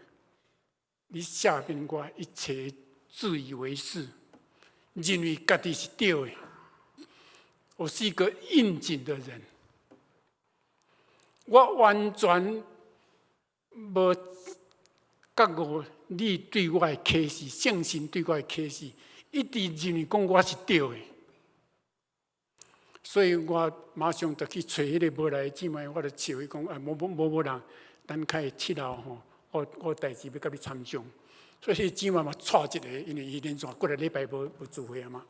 你赦免我一切自以為是，認為家己是對的。我是一個應景的人，我完全無覺悟你對我的啟示，聖神對我的啟示，一直認為講我是對的，所以我馬上就去揣彼个無來的姊妹，我就笑伊講：啊，某某某某人，等較會七樓吼，我有代誌欲佮你參詳。所以彼姊妹嘛掣一个，因為伊連續幾個禮拜無聚會啊嘛。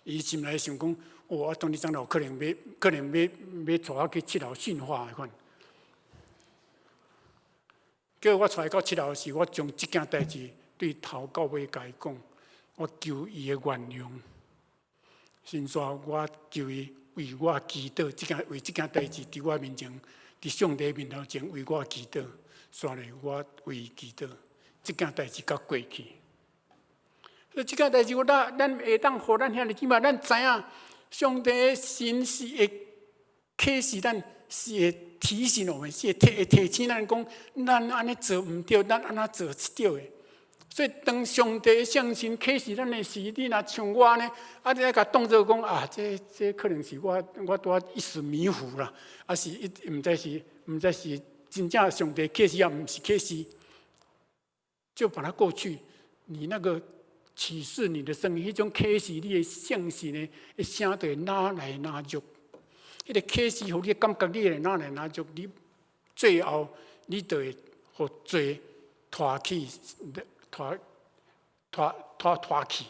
伊心內想講：哦，啊，董理長老可能欲帶我去七樓訓話的款。結果我帶伊到七樓時，我將這件代誌對頭到尾共伊講，我求伊的原諒。先煞我求伊為我祈禱，為這件代誌佇我面前，佇上帝面頭前為我祈禱。煞咧我為伊祈禱，這件代誌才過去。所以這件代誌，我咱會當予咱兄弟姊妹，咱知影上帝神是會啟示咱，是會提醒我們，是會提醒咱講，咱按呢做毋對，咱按怎做是對的。所以當上帝聖神啟示咱的時，你若像我按呢，啊，你愛共當做講啊，這可能是我拄仔一時迷糊啦，抑是一毋知是真正上帝啟示抑毋是啟示，就把它過去。你那個啟示你的聲音，彼種啟示你的聖神的聲就會愈來愈弱。彼個啟示予你感覺，你會愈來愈弱，你最後你就會予罪拖去，拖拖拖拖去。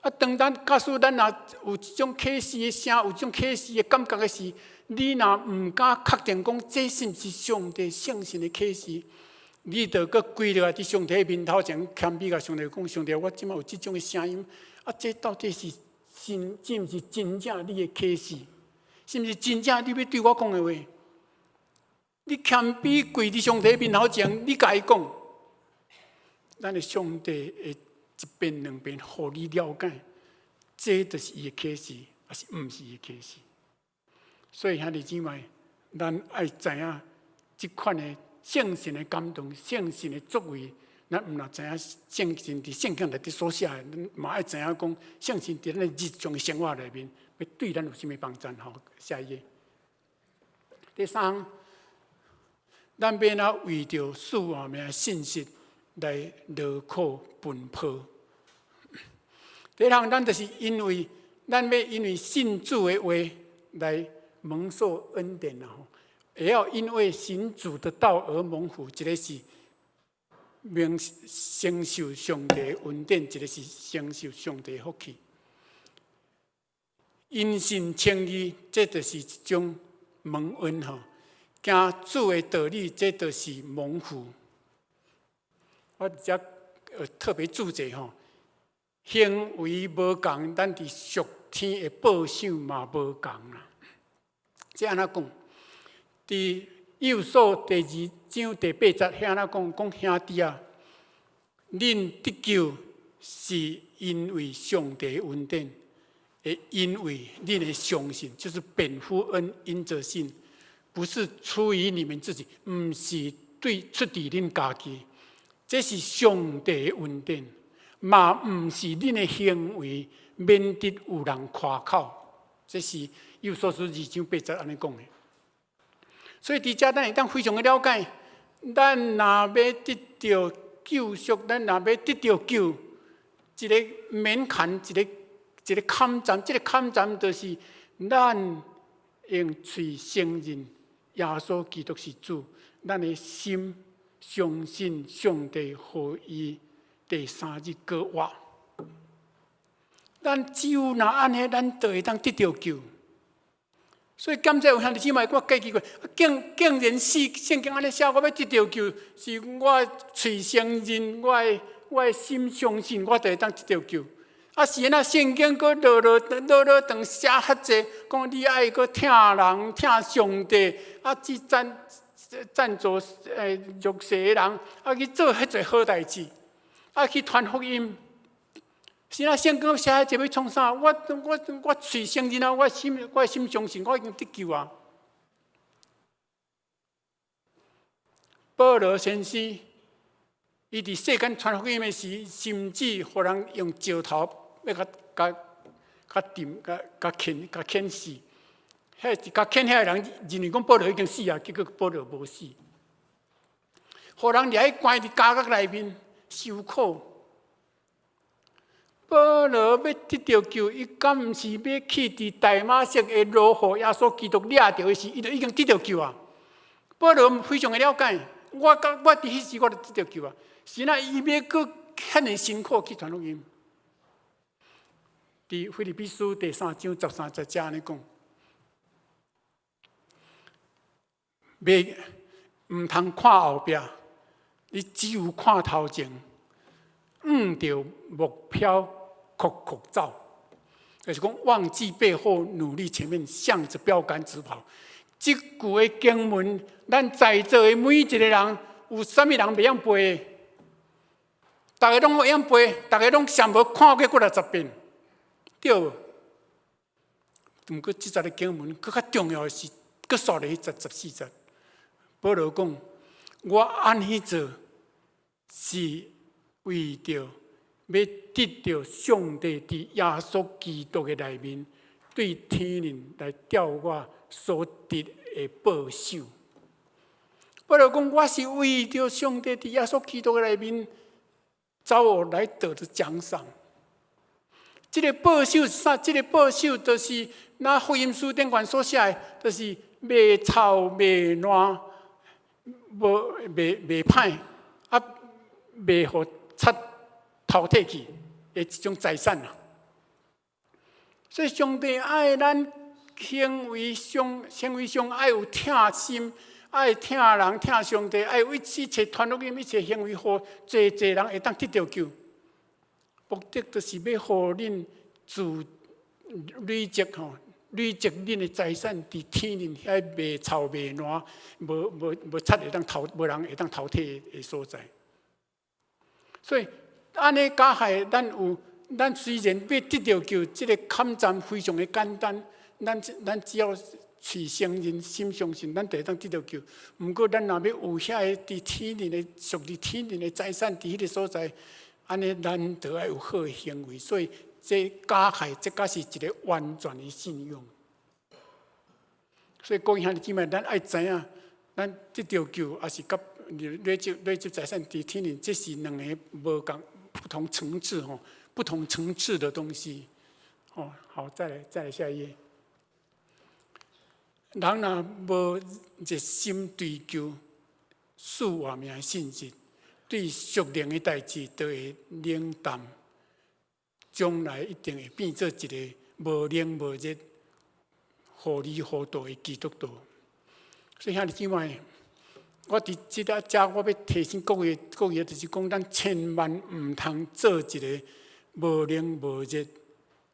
啊，當咱假使咱若有這種啟示的聲，有這種啟示的感覺的時，你若毋敢確定講這是毋是上帝聖神的啟示，你著閣跪落來佇上帝面頭前謙卑共上帝講：上帝，我這擺有這種的聲音，啊，這到底是真，是毋是真正你的啟示？是毋是真正你欲對我講的話？你謙卑跪佇上帝面頭前，你共伊講，咱的上帝會一遍兩遍，予你了解，這就是伊的啟示，抑是毋是伊的啟示？所以兄弟姊妹，咱愛知影這款的聖神的感動、聖神的作為，咱毋但知影聖神佇聖經內底所寫的，咱嘛愛知影講聖神佇咱的日常的生活內面，欲對咱有啥物幫助？吼，下一頁。第三，咱欲按怎為著四活命的信息來勞苦奔波。第一項，咱就是因為咱欲因為信主的話來蒙受恩典啦吼。會曉因為行主的道而蒙福，一个是蒙承受上帝恩典，一个是承受上帝福氣。因信稱義，這就是一種蒙恩吼；行主的道理，這就是蒙福。我遮特別注解吼，行為無仝，咱佇屬天的報賞嘛無仝啦。這按怎講？佇以弗所第二章第八節，遐按怎講？講兄弟啊，恁得救是因為上帝恩典，會因為恁的相信，就是本乎恩，因着信，不是出於你們自己，毋是對出佇恁家己，這是上帝的恩典，嘛毋是恁的行為，免得有人誇口。這是以弗所書二章八節按呢講的。所以佇遮咱會當非常的了解，咱若欲得著救贖，咱若欲得著救，一个門檻，一个一个坎站，這个坎站就是咱用喙承認耶穌基督是主，咱的心相信上帝予伊第三日閣活。咱只有若按呢，咱就會當得著救。所以感謝有兄弟姊妹，我過去過，竟竟然是聖經按呢寫，我欲得著救，是我喙承認，我的心相信，我就會當得著救。啊，是按怎聖經閣落落落落長寫遐濟，講你愛閣疼人、疼上帝，啊，去贊贊助弱勢的人，啊，去做遐濟好代誌，啊，去傳福音。是啊，聖經寫遐濟欲創啥？我我我喙承認啊，我心相信，我已經得救啊。保羅先生，伊佇世間傳福音的時，甚至予人用石頭欲共共共釘、共共牽、共牽死。彼共牽遐个人認為講保羅已經死啊，結果保羅無死。予人掠去關佇監獄內面受苦。保羅欲得著救，伊敢毋是欲去佇大馬色的路，予耶穌基督掠著的時，伊就已經得著救啊！保羅非常的了解，我佮我佇彼時我就得著救啊！是那伊欲閣遐爾辛苦去傳福音。佇腓立比書第三章十三節遮按呢講，袂毋通看後壁，你只有看頭前，向著目標。苦苦走，就是講忘記背後，努力前面，向着標杆直跑。這句的經文，咱在座的每一個人，有啥物人袂曉背？逐个攏會曉背，逐个攏上無看過幾若十遍，對無？毋過這節的經文，閣較重要的是，閣煞落彼節十四節。保羅講：我按呢做，是為著欲得著上帝佇耶穌基督的內面，對天靈來調我所得的報賞。保羅講，我是為著上帝佇耶穌基督的內面，找我來得的獎賞。這個報賞是啥？這個報賞就是那福音書頂懸所寫的，就是袂臭袂爛，無袂袂歹，啊，袂予賊偷提去的一種財產啊。所以上帝愛咱行為上，行為上愛有疼心，愛疼人、疼上帝，愛為一切傳福音、一切行為，予濟濟人會當得著救。目的就是欲予恁自累積吼，累積恁的財產佇天頂遐袂臭袂爛、無無無賊會當偷、無人會當偷提的所在。所以按呢加害，咱有咱雖然欲得著救，這个坎站非常的簡單，咱只要喙承認、心相信，咱就會當得著救。毋過，咱若欲有遐个佇天頂的屬佇天頂的財產，佇彼个所在，按呢，咱就愛有好的行為。所以，這加害，這才是一个完全的信仰。所以，各位兄弟姊妹，咱愛知影，咱得著救，抑是佮累積累積財產佇天頂，這是兩个無仝不同層次吼，不同層次的東西。哦，好，再來，再來下一頁。人若無熱心追求賜活命的信實，對屬靈的代誌就會冷淡，將來一定會變做一个無冷無熱、糊裡糊塗的基督徒。所以兄弟姊妹，我佇這个遮，我欲提醒各位，各位就是講，咱千萬毋通做一个無冷無熱、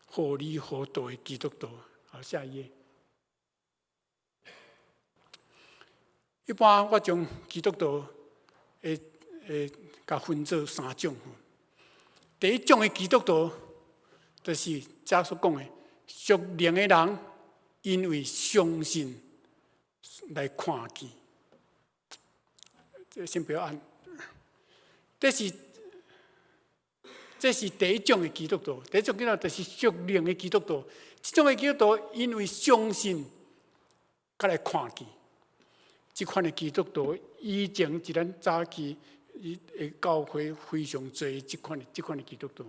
糊裡糊塗的基督徒。好，下一頁。一般我將基督徒會會共分做三種。第一種的基督徒，就是遮所講的屬靈的人，因為相信來看見。這先不要按。這是第一種的基督徒，第一種基督徒就是屬靈的基督徒。這種的基督徒因為相信，才來看見。這款的基督徒以前佇咱早期的教會非常濟這款的基督徒。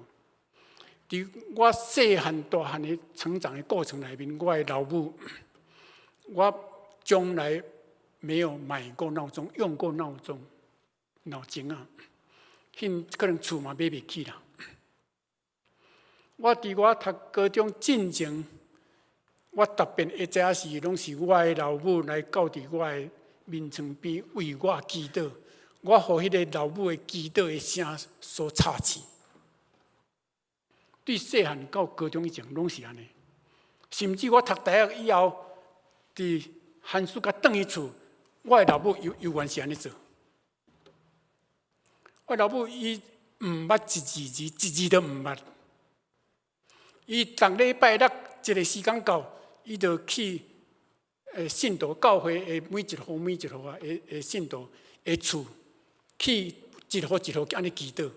佇我細漢大漢的成長的過程內面，我的老母，我從來沒有買過鬧鐘，用過鬧鐘，鬧鐘啊，彼可能厝嘛買袂起啦。我佇我讀高中進前，我特別會知影是攏是我的老母來到佇我的眠床邊為我祈禱，我予彼个老母的祈禱的聲所吵醒。對細漢到高中以前攏是按呢，甚至我讀大學以後，佇寒暑假轉去厝，我的老母猶猶原是按呢做。我老母伊毋捌一字字，一字都毋捌。伊逐禮拜六一个時間到，伊就去信徒教會的每一戶每一戶啊，的信徒的厝去一戶一戶按呢祈禱。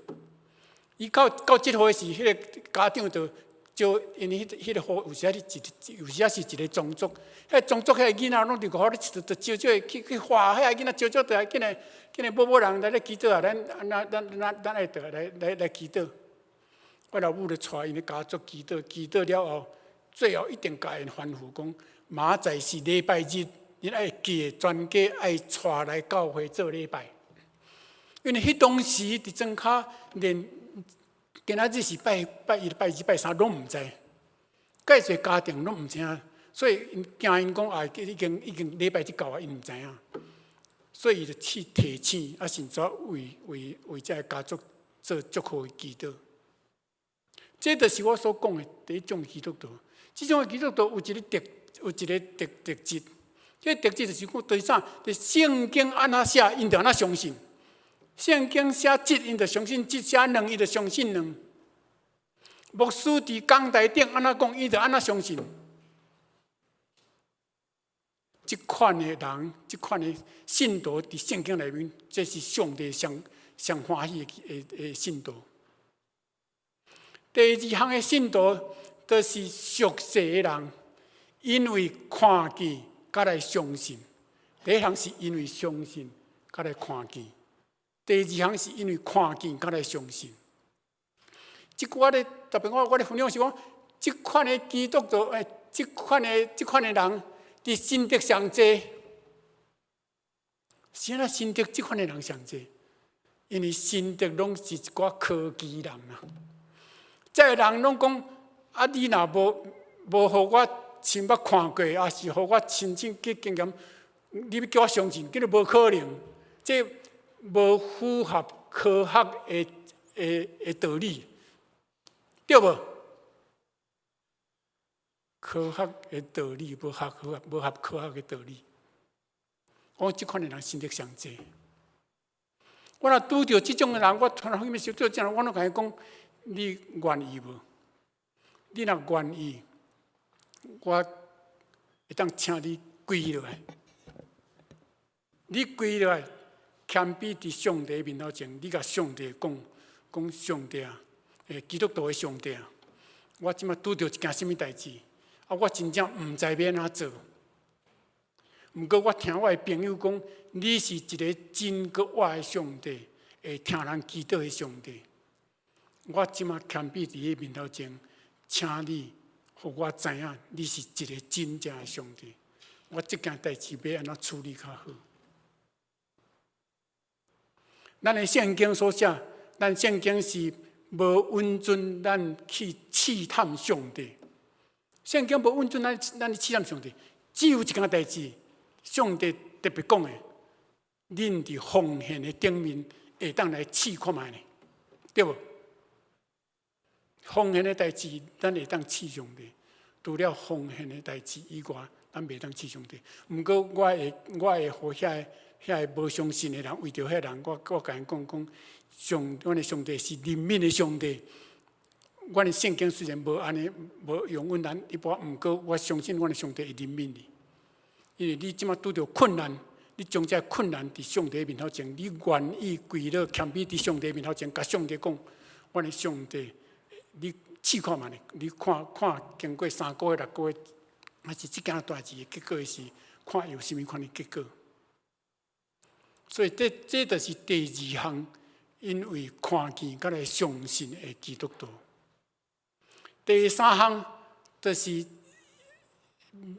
伊到到這戶的時，彼个家長就招，因為彼个戶有時仔是一，有時仔是一个宗族，彼个宗族彼个囡仔攏佇外口咧佚佗，就招招去去喊遐个囡仔招招倒來，緊來緊來某某人來咧祈禱啊！咱咱咱咱咱愛倒來來來祈禱。我老母就帶𪜶的家族祈禱，祈禱了後，最後一定共𪜶吩咐講：明仔載是禮拜日，恁愛記得全家愛帶來教會做禮拜。因為彼當時佇莊跤連今仔日是拜拜一、拜二、拜三攏毋知，蓋濟家庭攏毋知影，所以𪜶驚𪜶講啊，已經已經禮拜日到啊，𪜶毋知影，所以伊就去提醒，啊，甚至為為為這个家族做祝福的祈禱。這就是我所講的第一種基督徒。這種的基督徒有一个特，有一个特特質。這個特質就是講，就是啥？就是聖經按怎寫，𪜶就按怎相信。聖經寫一，𪜶就相信一；寫兩，𪜶就相信兩。牧師佇講台頂按怎講，伊就按怎相信。這款的人，這款的信徒，佇聖經內面，這是上帝上上歡喜的的的信徒。第二項的信徒，就是屬世的人，因為看見，才來相信。第一項是因為相信，才來看見；第二項是因為看見，才來相信。這句我咧特別，我我咧分享是講，這款的基督徒，這款的人，佇新竹上濟，啥人新竹這款的人上濟？因為新竹攏是一寡科技人啊。這个人攏講啊，你若無無予我親目看過，抑是予我親身去經驗，你欲叫我相信，叫做無可能，這無符合科學的道理，對無？科學的道理無合科學的道理。我這款的人信得上濟。我若拄著這種的人，我傳福音時拄著這種人，我攏共伊講：你願意無？你若願意，我會當請你跪落來。你跪落來，謙卑佇上帝面頭前，你共上帝講，講上帝啊，基督徒的上帝啊，我這馬拄著一件啥物代誌，啊，我真正毋知欲按怎做。毋過我聽我的朋友講，你是一个真閣活的上帝，會聽人祈禱的上帝。我這馬謙卑佇你面頭前，請你予我知影，你是一个真正的上帝。我這件代誌欲按怎處理較好？咱的聖經所寫，咱聖經是無允准咱去試探上帝。聖經無允准咱去試探上帝，只有一件代誌，上帝特別講的，恁佇奉獻的頂面會當來試看覓呢，對無？奉獻的代誌，咱會當試上帝。除了奉獻的代誌以外，咱袂當試上帝。毋過我會予遐個無相信的人，為著遐人，我共𪜶講講，阮的上帝是憐憫的上帝。阮的聖經雖然無按呢，無容允咱一般，毋過我相信阮的上帝會憐憫你。因為你這馬拄著困難，你將這困難佇上帝面頭前，你願意跪落謙卑佇上帝面頭前，共上帝講，阮的上帝，你試看覓呢？你看看經過3個月、6個月，還是這件代誌的結果是，看有啥物款的結果。所以這就是第二項，因為看見佮來相信的基督徒。第三項就是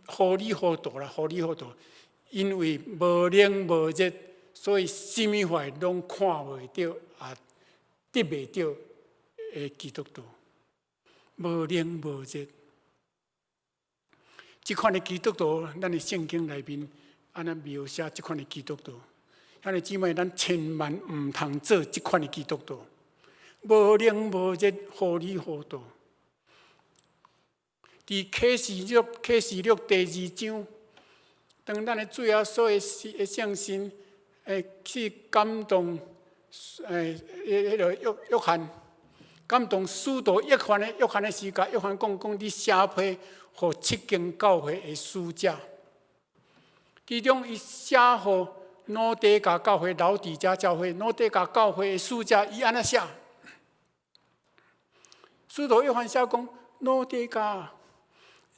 糊裡糊塗啦，糊裡糊塗，因為無冷無熱，所以啥物貨攏看袂著，也得袂著的基督徒，無冷無熱。這款的基督徒，咱的聖經內面按呢描寫這款的基督徒。兄弟姊妹，咱千萬毋通做這款的基督徒，無冷無熱，糊裡糊塗。佇啟示錄第二章，當咱的主耶穌的聖神去感動彼个約翰，感動使徒約翰的時間，約翰講講你寫批予七間教會的使者，其中伊寫予老底嘉教會、老底嘉教會、老底嘉教會的使者，伊按怎寫？使徒約翰寫講老底嘉，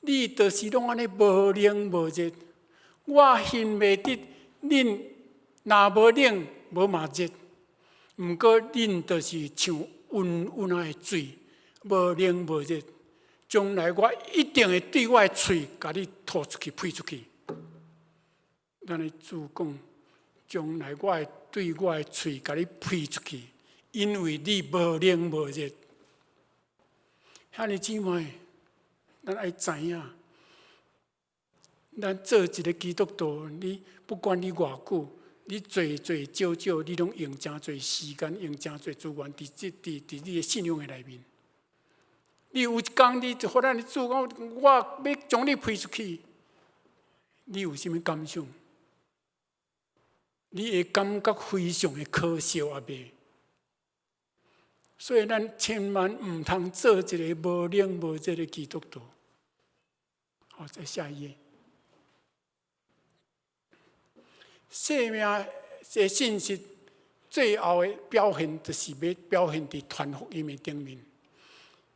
你就是攏按呢無冷無熱，我恨袂得恁若無冷無嘛熱，毋過恁就是像溫溫仔的水，無冷無熱。將來我一定會對我的喙共你吐出去、噴出去。咱的主講，將來我會對我的喙共你噴出去，因為你無冷無熱。兄弟姊妹，咱愛知影，咱做一个基督徒，你不管你偌久，你濟濟少少，你攏用誠濟時間，用誠濟資源，佇你的信仰的內面。你有一工，你就予咱的主講，我欲將你噴出去，你有啥物感想？你會感覺非常的可笑抑袂？所以咱千萬毋通做一个無冷無熱的基督徒。好，再下一頁。生命的信息最後的表現，就是欲表現佇傳福音的頂面。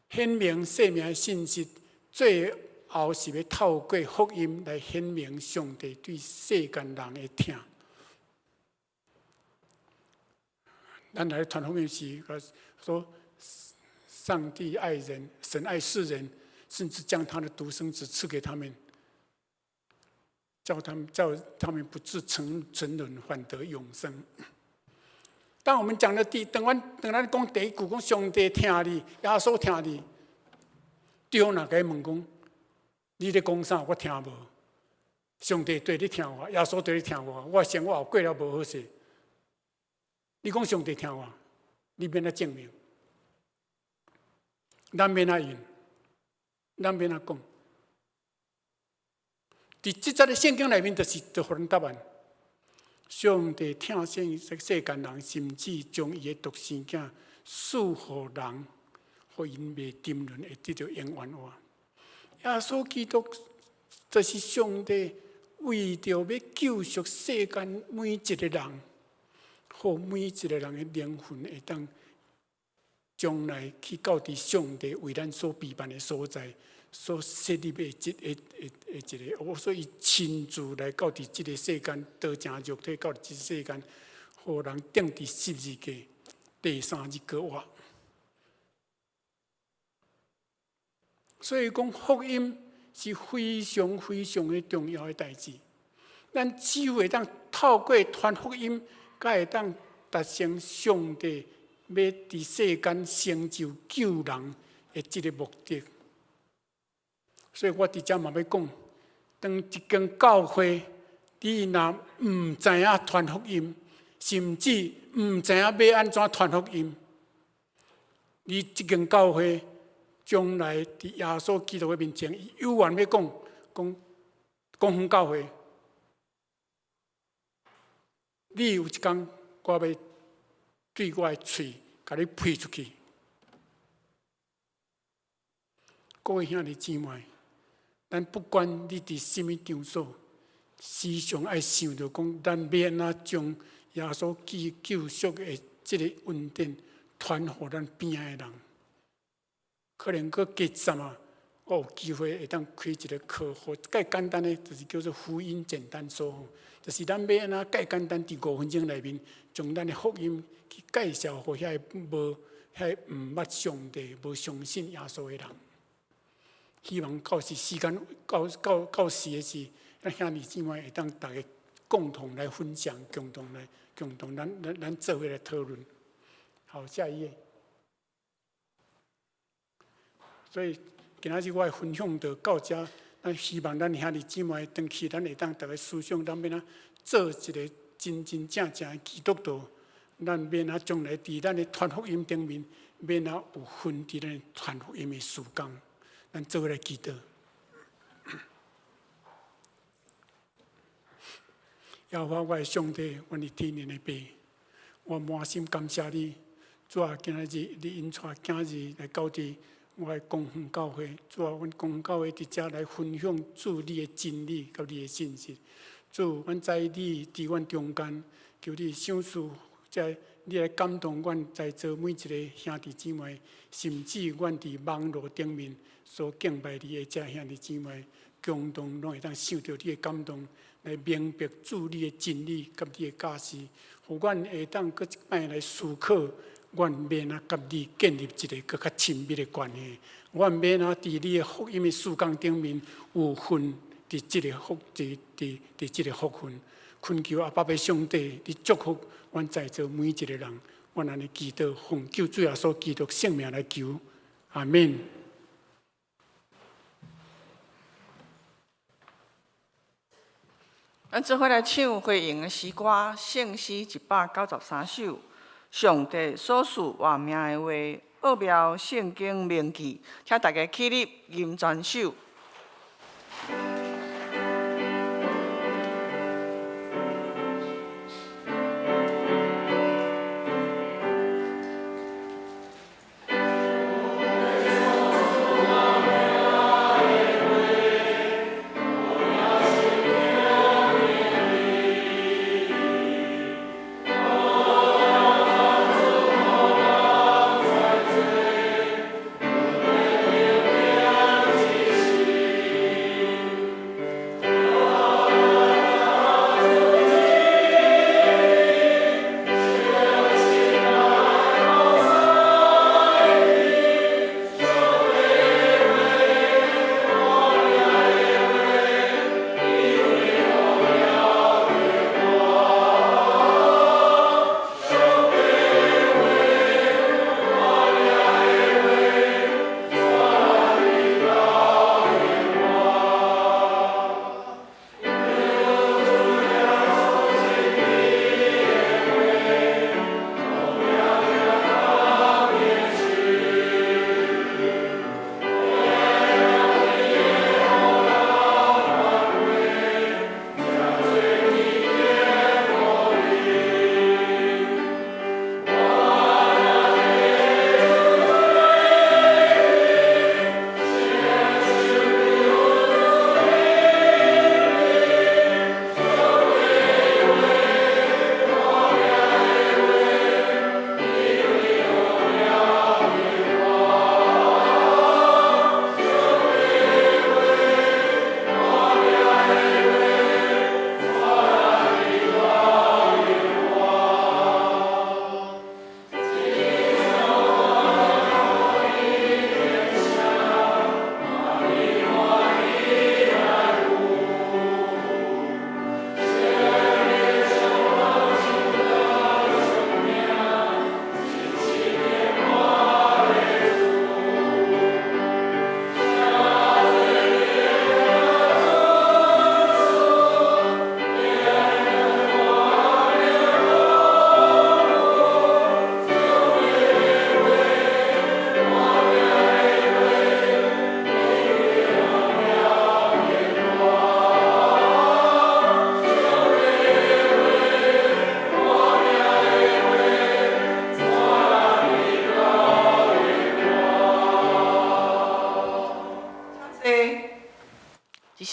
顯明生命的信息，最後是欲透過福音來顯明上帝對世間人的疼。咱來傳福音時，說上帝愛人，神愛世人，甚至將他的獨生子賜給他們，叫他們不致沉淪，反得永生。當我們講的第，當咱講第一句講上帝疼你，耶穌疼你，對方若共你問講，你咧講啥？我聽無。上帝對你疼我，耶穌對你疼我，我生活過了無好勢。你講上帝疼我，你欲按怎證明？咱欲按怎用？咱欲按怎講？佇這節的聖經內面，就是就予咱答案。上帝疼惜世間人，甚至將伊的獨生囝賜予人，予𪜶袂沉淪，會得著永遠活。耶穌基督就是上帝為著欲救贖世間每一個人，予每一個人的靈魂會當將來去到佇上帝為咱所備辦的所在，所設立的這個的一個，我所以親自來到佇這個世間，道成肉體到佇這個世間，予人釘佇十字架，第三日閣活。所以講福音是非常非常的重要的代誌。咱只有會當透過傳福音，才會當達成上帝欲佇世間成就救人的這个目的。所以我佇遮嘛欲講，當一間教會，你若毋知影傳福音，甚至毋知影欲按怎傳福音，你這間教會將來佇耶穌基督的面前，伊有緣欲講講講遠教會，你有一工我欲對我的喙共你批出去。各位兄弟姊妹，咱不管你佇啥物場所，時常愛想著講，咱欲按怎將耶穌基督救贖的這个恩典傳予咱邊仔的人。可能閣加陣啊，我有機會會當開一个課，予較簡單的，就是叫做福音簡單說，就是咱欲按怎較簡單佇5分鐘內面，將咱的福音去介紹予遐个無、遐个毋捌上帝、無相信耶穌的人。希望到時時間到到到時的時，咱兄弟姊妹會當逐家共同來分享，共同來共同咱咱咱做伙來討論。好，下一頁。所以今仔日我的分享就到遮，咱希望咱兄弟姊妹轉去，咱會當逐家思想，咱欲按怎做一个真真正正的基督徒，咱欲按怎將來佇咱的傳福音頂面，欲按怎有份佇咱傳福音的事工，咱做伙來祈禱。耶和華我的上帝，阮的天父的爸，我滿心感謝你，主啊，今仔日你引帶囝兒來到佇我的公園教會，主啊，阮公園教會佇遮來分享主你的真理佮你的信息。主，阮知你佇阮中間，求你賞賜，這你來感動阮在座每一个兄弟姊妹，甚至阮佇網路頂面所敬拜你的這兄弟姊妹，共同攏會當受著你的感動，來明白主你的真理佮你的教示，予阮會當閣一擺來思考，阮欲按怎佮你建立一个閣較親密的關係。阮欲按怎佇你的福音的事工頂面有份佇這个福佇佇佇這个福分。懇求阿爸父上帝，你祝福阮在座每一个人。阮按呢祈禱，奉救主耶穌基督聖名來求，阿們。咱做伙來唱回應的詩歌，聖詩193首，上帝所賜活命的話，奧妙聖經銘記，請大家起立，吟全首。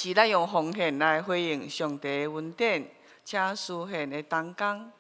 這時咱用奉獻來回應上帝的恩典，請司獻的同工。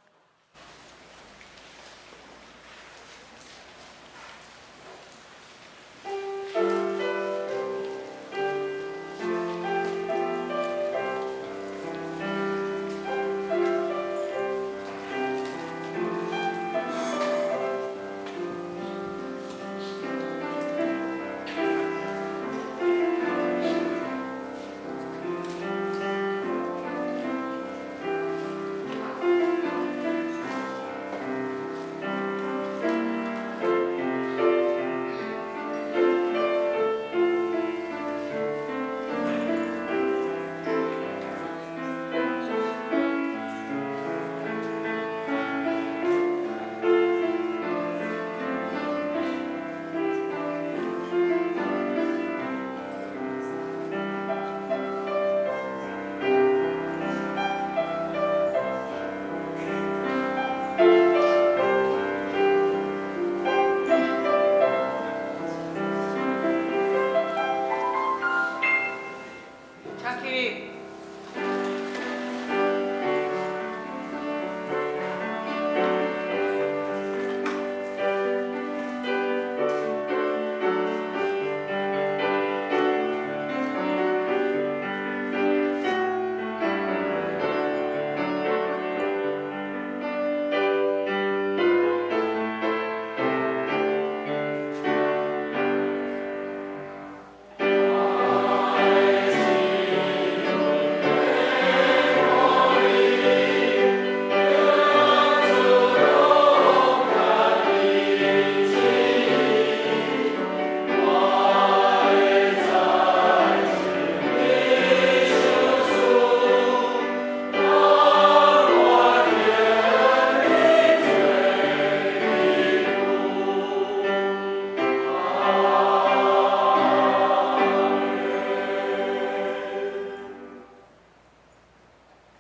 請起立。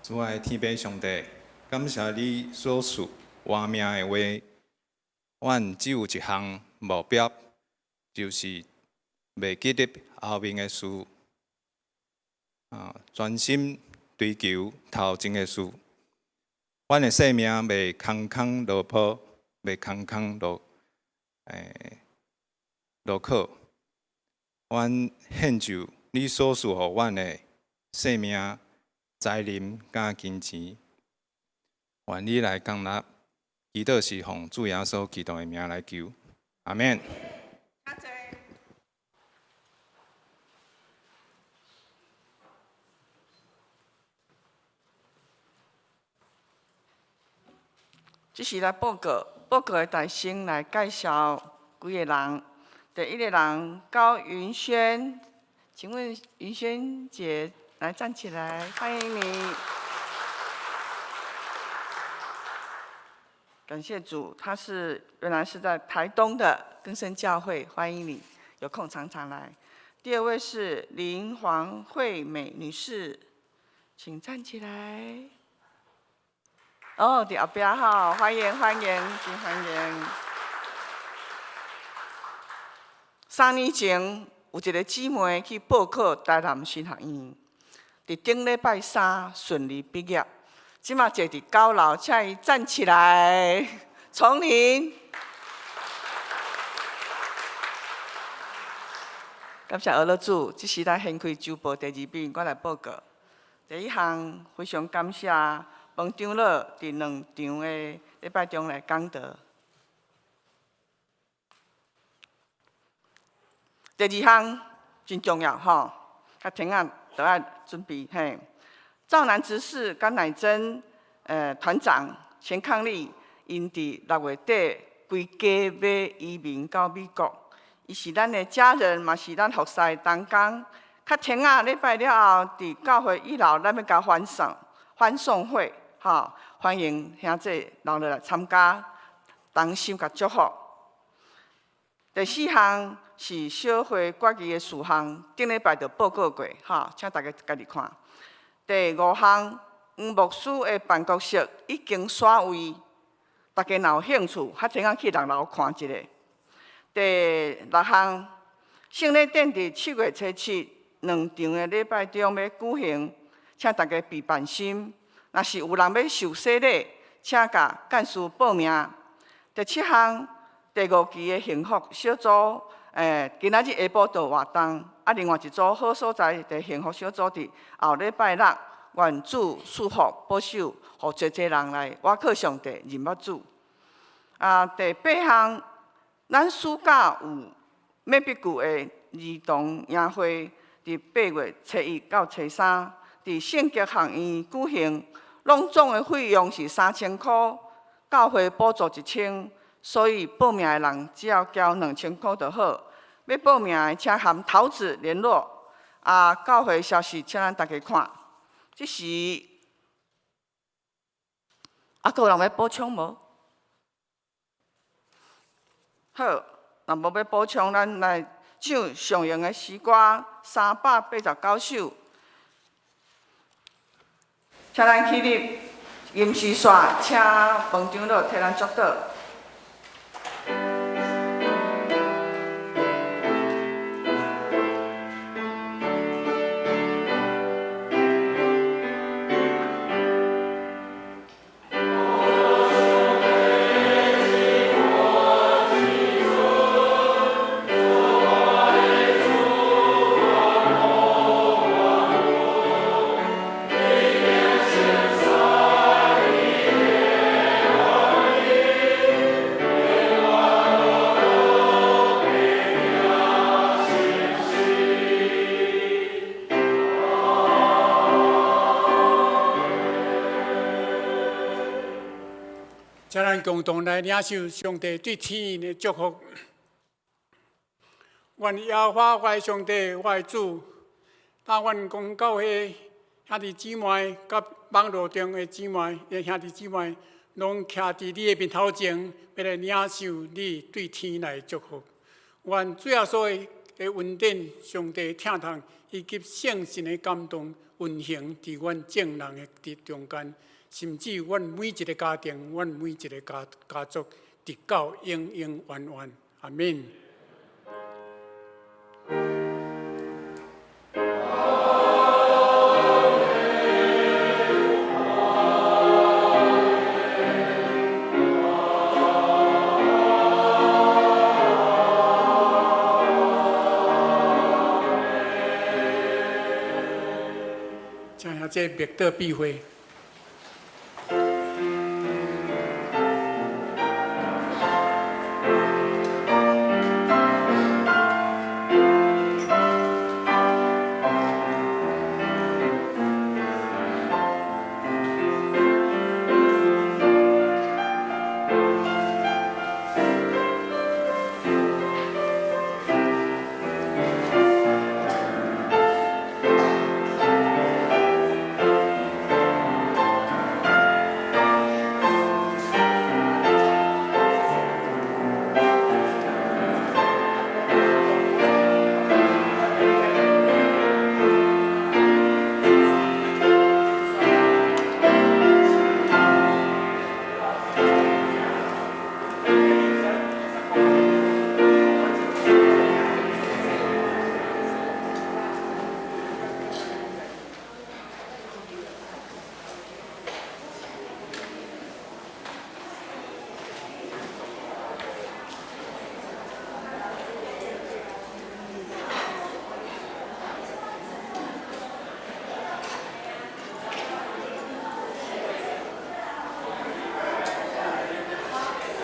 主愛天父上帝，感謝你所賜活命的話，阮只有一項目標，就是袂記得後面的事，專心追求頭前的事。阮的生命袂空空落魄，袂空空落，落靠。阮獻就你所賜予阮的生命、財能佮金錢，願你來降納，祈禱是奉主耶穌基督的名來求，阿們。這時來報告，報告的大先來介紹幾个人。第一个人高雲軒，請問雲軒姐來站起來，歡迎你。感謝主，他是原來是在台東的更生教會，歡迎你，有空常常來。第二位是林黃惠美女士，請站起來。哦，佇後壁吼，歡迎歡迎，真歡迎。3年前有一个姊妹去報考台南神學院，佇頂禮拜三順利畢業，這馬坐佇九樓，請伊站起來，從玲。感謝阿樂主，這時咱掀開週報第二版，我來報告。第一項非常感謝彭長老佇兩場的禮拜中來講道。第二項真重要吼，較停仔都愛準備嘿。趙南執事佮乃真團長錢康利，𪜶佇6月底規家欲移民到美國。伊是咱的家人，嘛是咱服侍的同工。較停仔禮拜了後，佇教會一樓，咱欲共歡送歡送會，吼，歡迎兄弟留落來參加，同心共祝福。第四項是小會決議的事項，頂禮拜就報告過，吼，請大家家己看。第五項，黃牧師的辦公室已經刷位，大家若有興趣，較停仔去六樓看一下。第六項，聖禮典佇7月初7，兩場的禮拜中欲舉行，請大家備辦心。若是有人欲受洗禮，請共幹事報名。第七項，第五期的幸福小組，今仔日下晡就活動。啊，另外一組好所在的幸福小組佇後禮拜六，願主賜福保守，予濟濟人來倚靠上帝，認捌主。啊，第八項，咱暑假有美筆舊的兒童營會，佇8月初一到初三，佇聖潔學院舉行，攏總的費用是3000箍，教會補助1000，所以報名的人只要交2000箍就好。欲報名的，請和桃子聯絡。啊，教會消息，請咱大家看。這時，啊，閣有人欲補充無？好，若無欲補充，咱來唱上用的詩歌389首。請咱起立，吟詩煞，請彭長老替咱祝禱。請咱共同來領受上帝對天的祝福。願耶和華我的上帝，我的主，帶阮公教會兄弟姊妹，佮網路中的姊妹、兄弟姊妹，攏徛佇你的面頭前，欲來領受你對天來的祝福。願主耶穌的恩典、上帝疼痛以及聖神的感動運行佇阮眾人的佇中間。甚至阮每一个家庭，阮每一个家族，直到永永遠遠。阿們。請兄姐默禱閉會。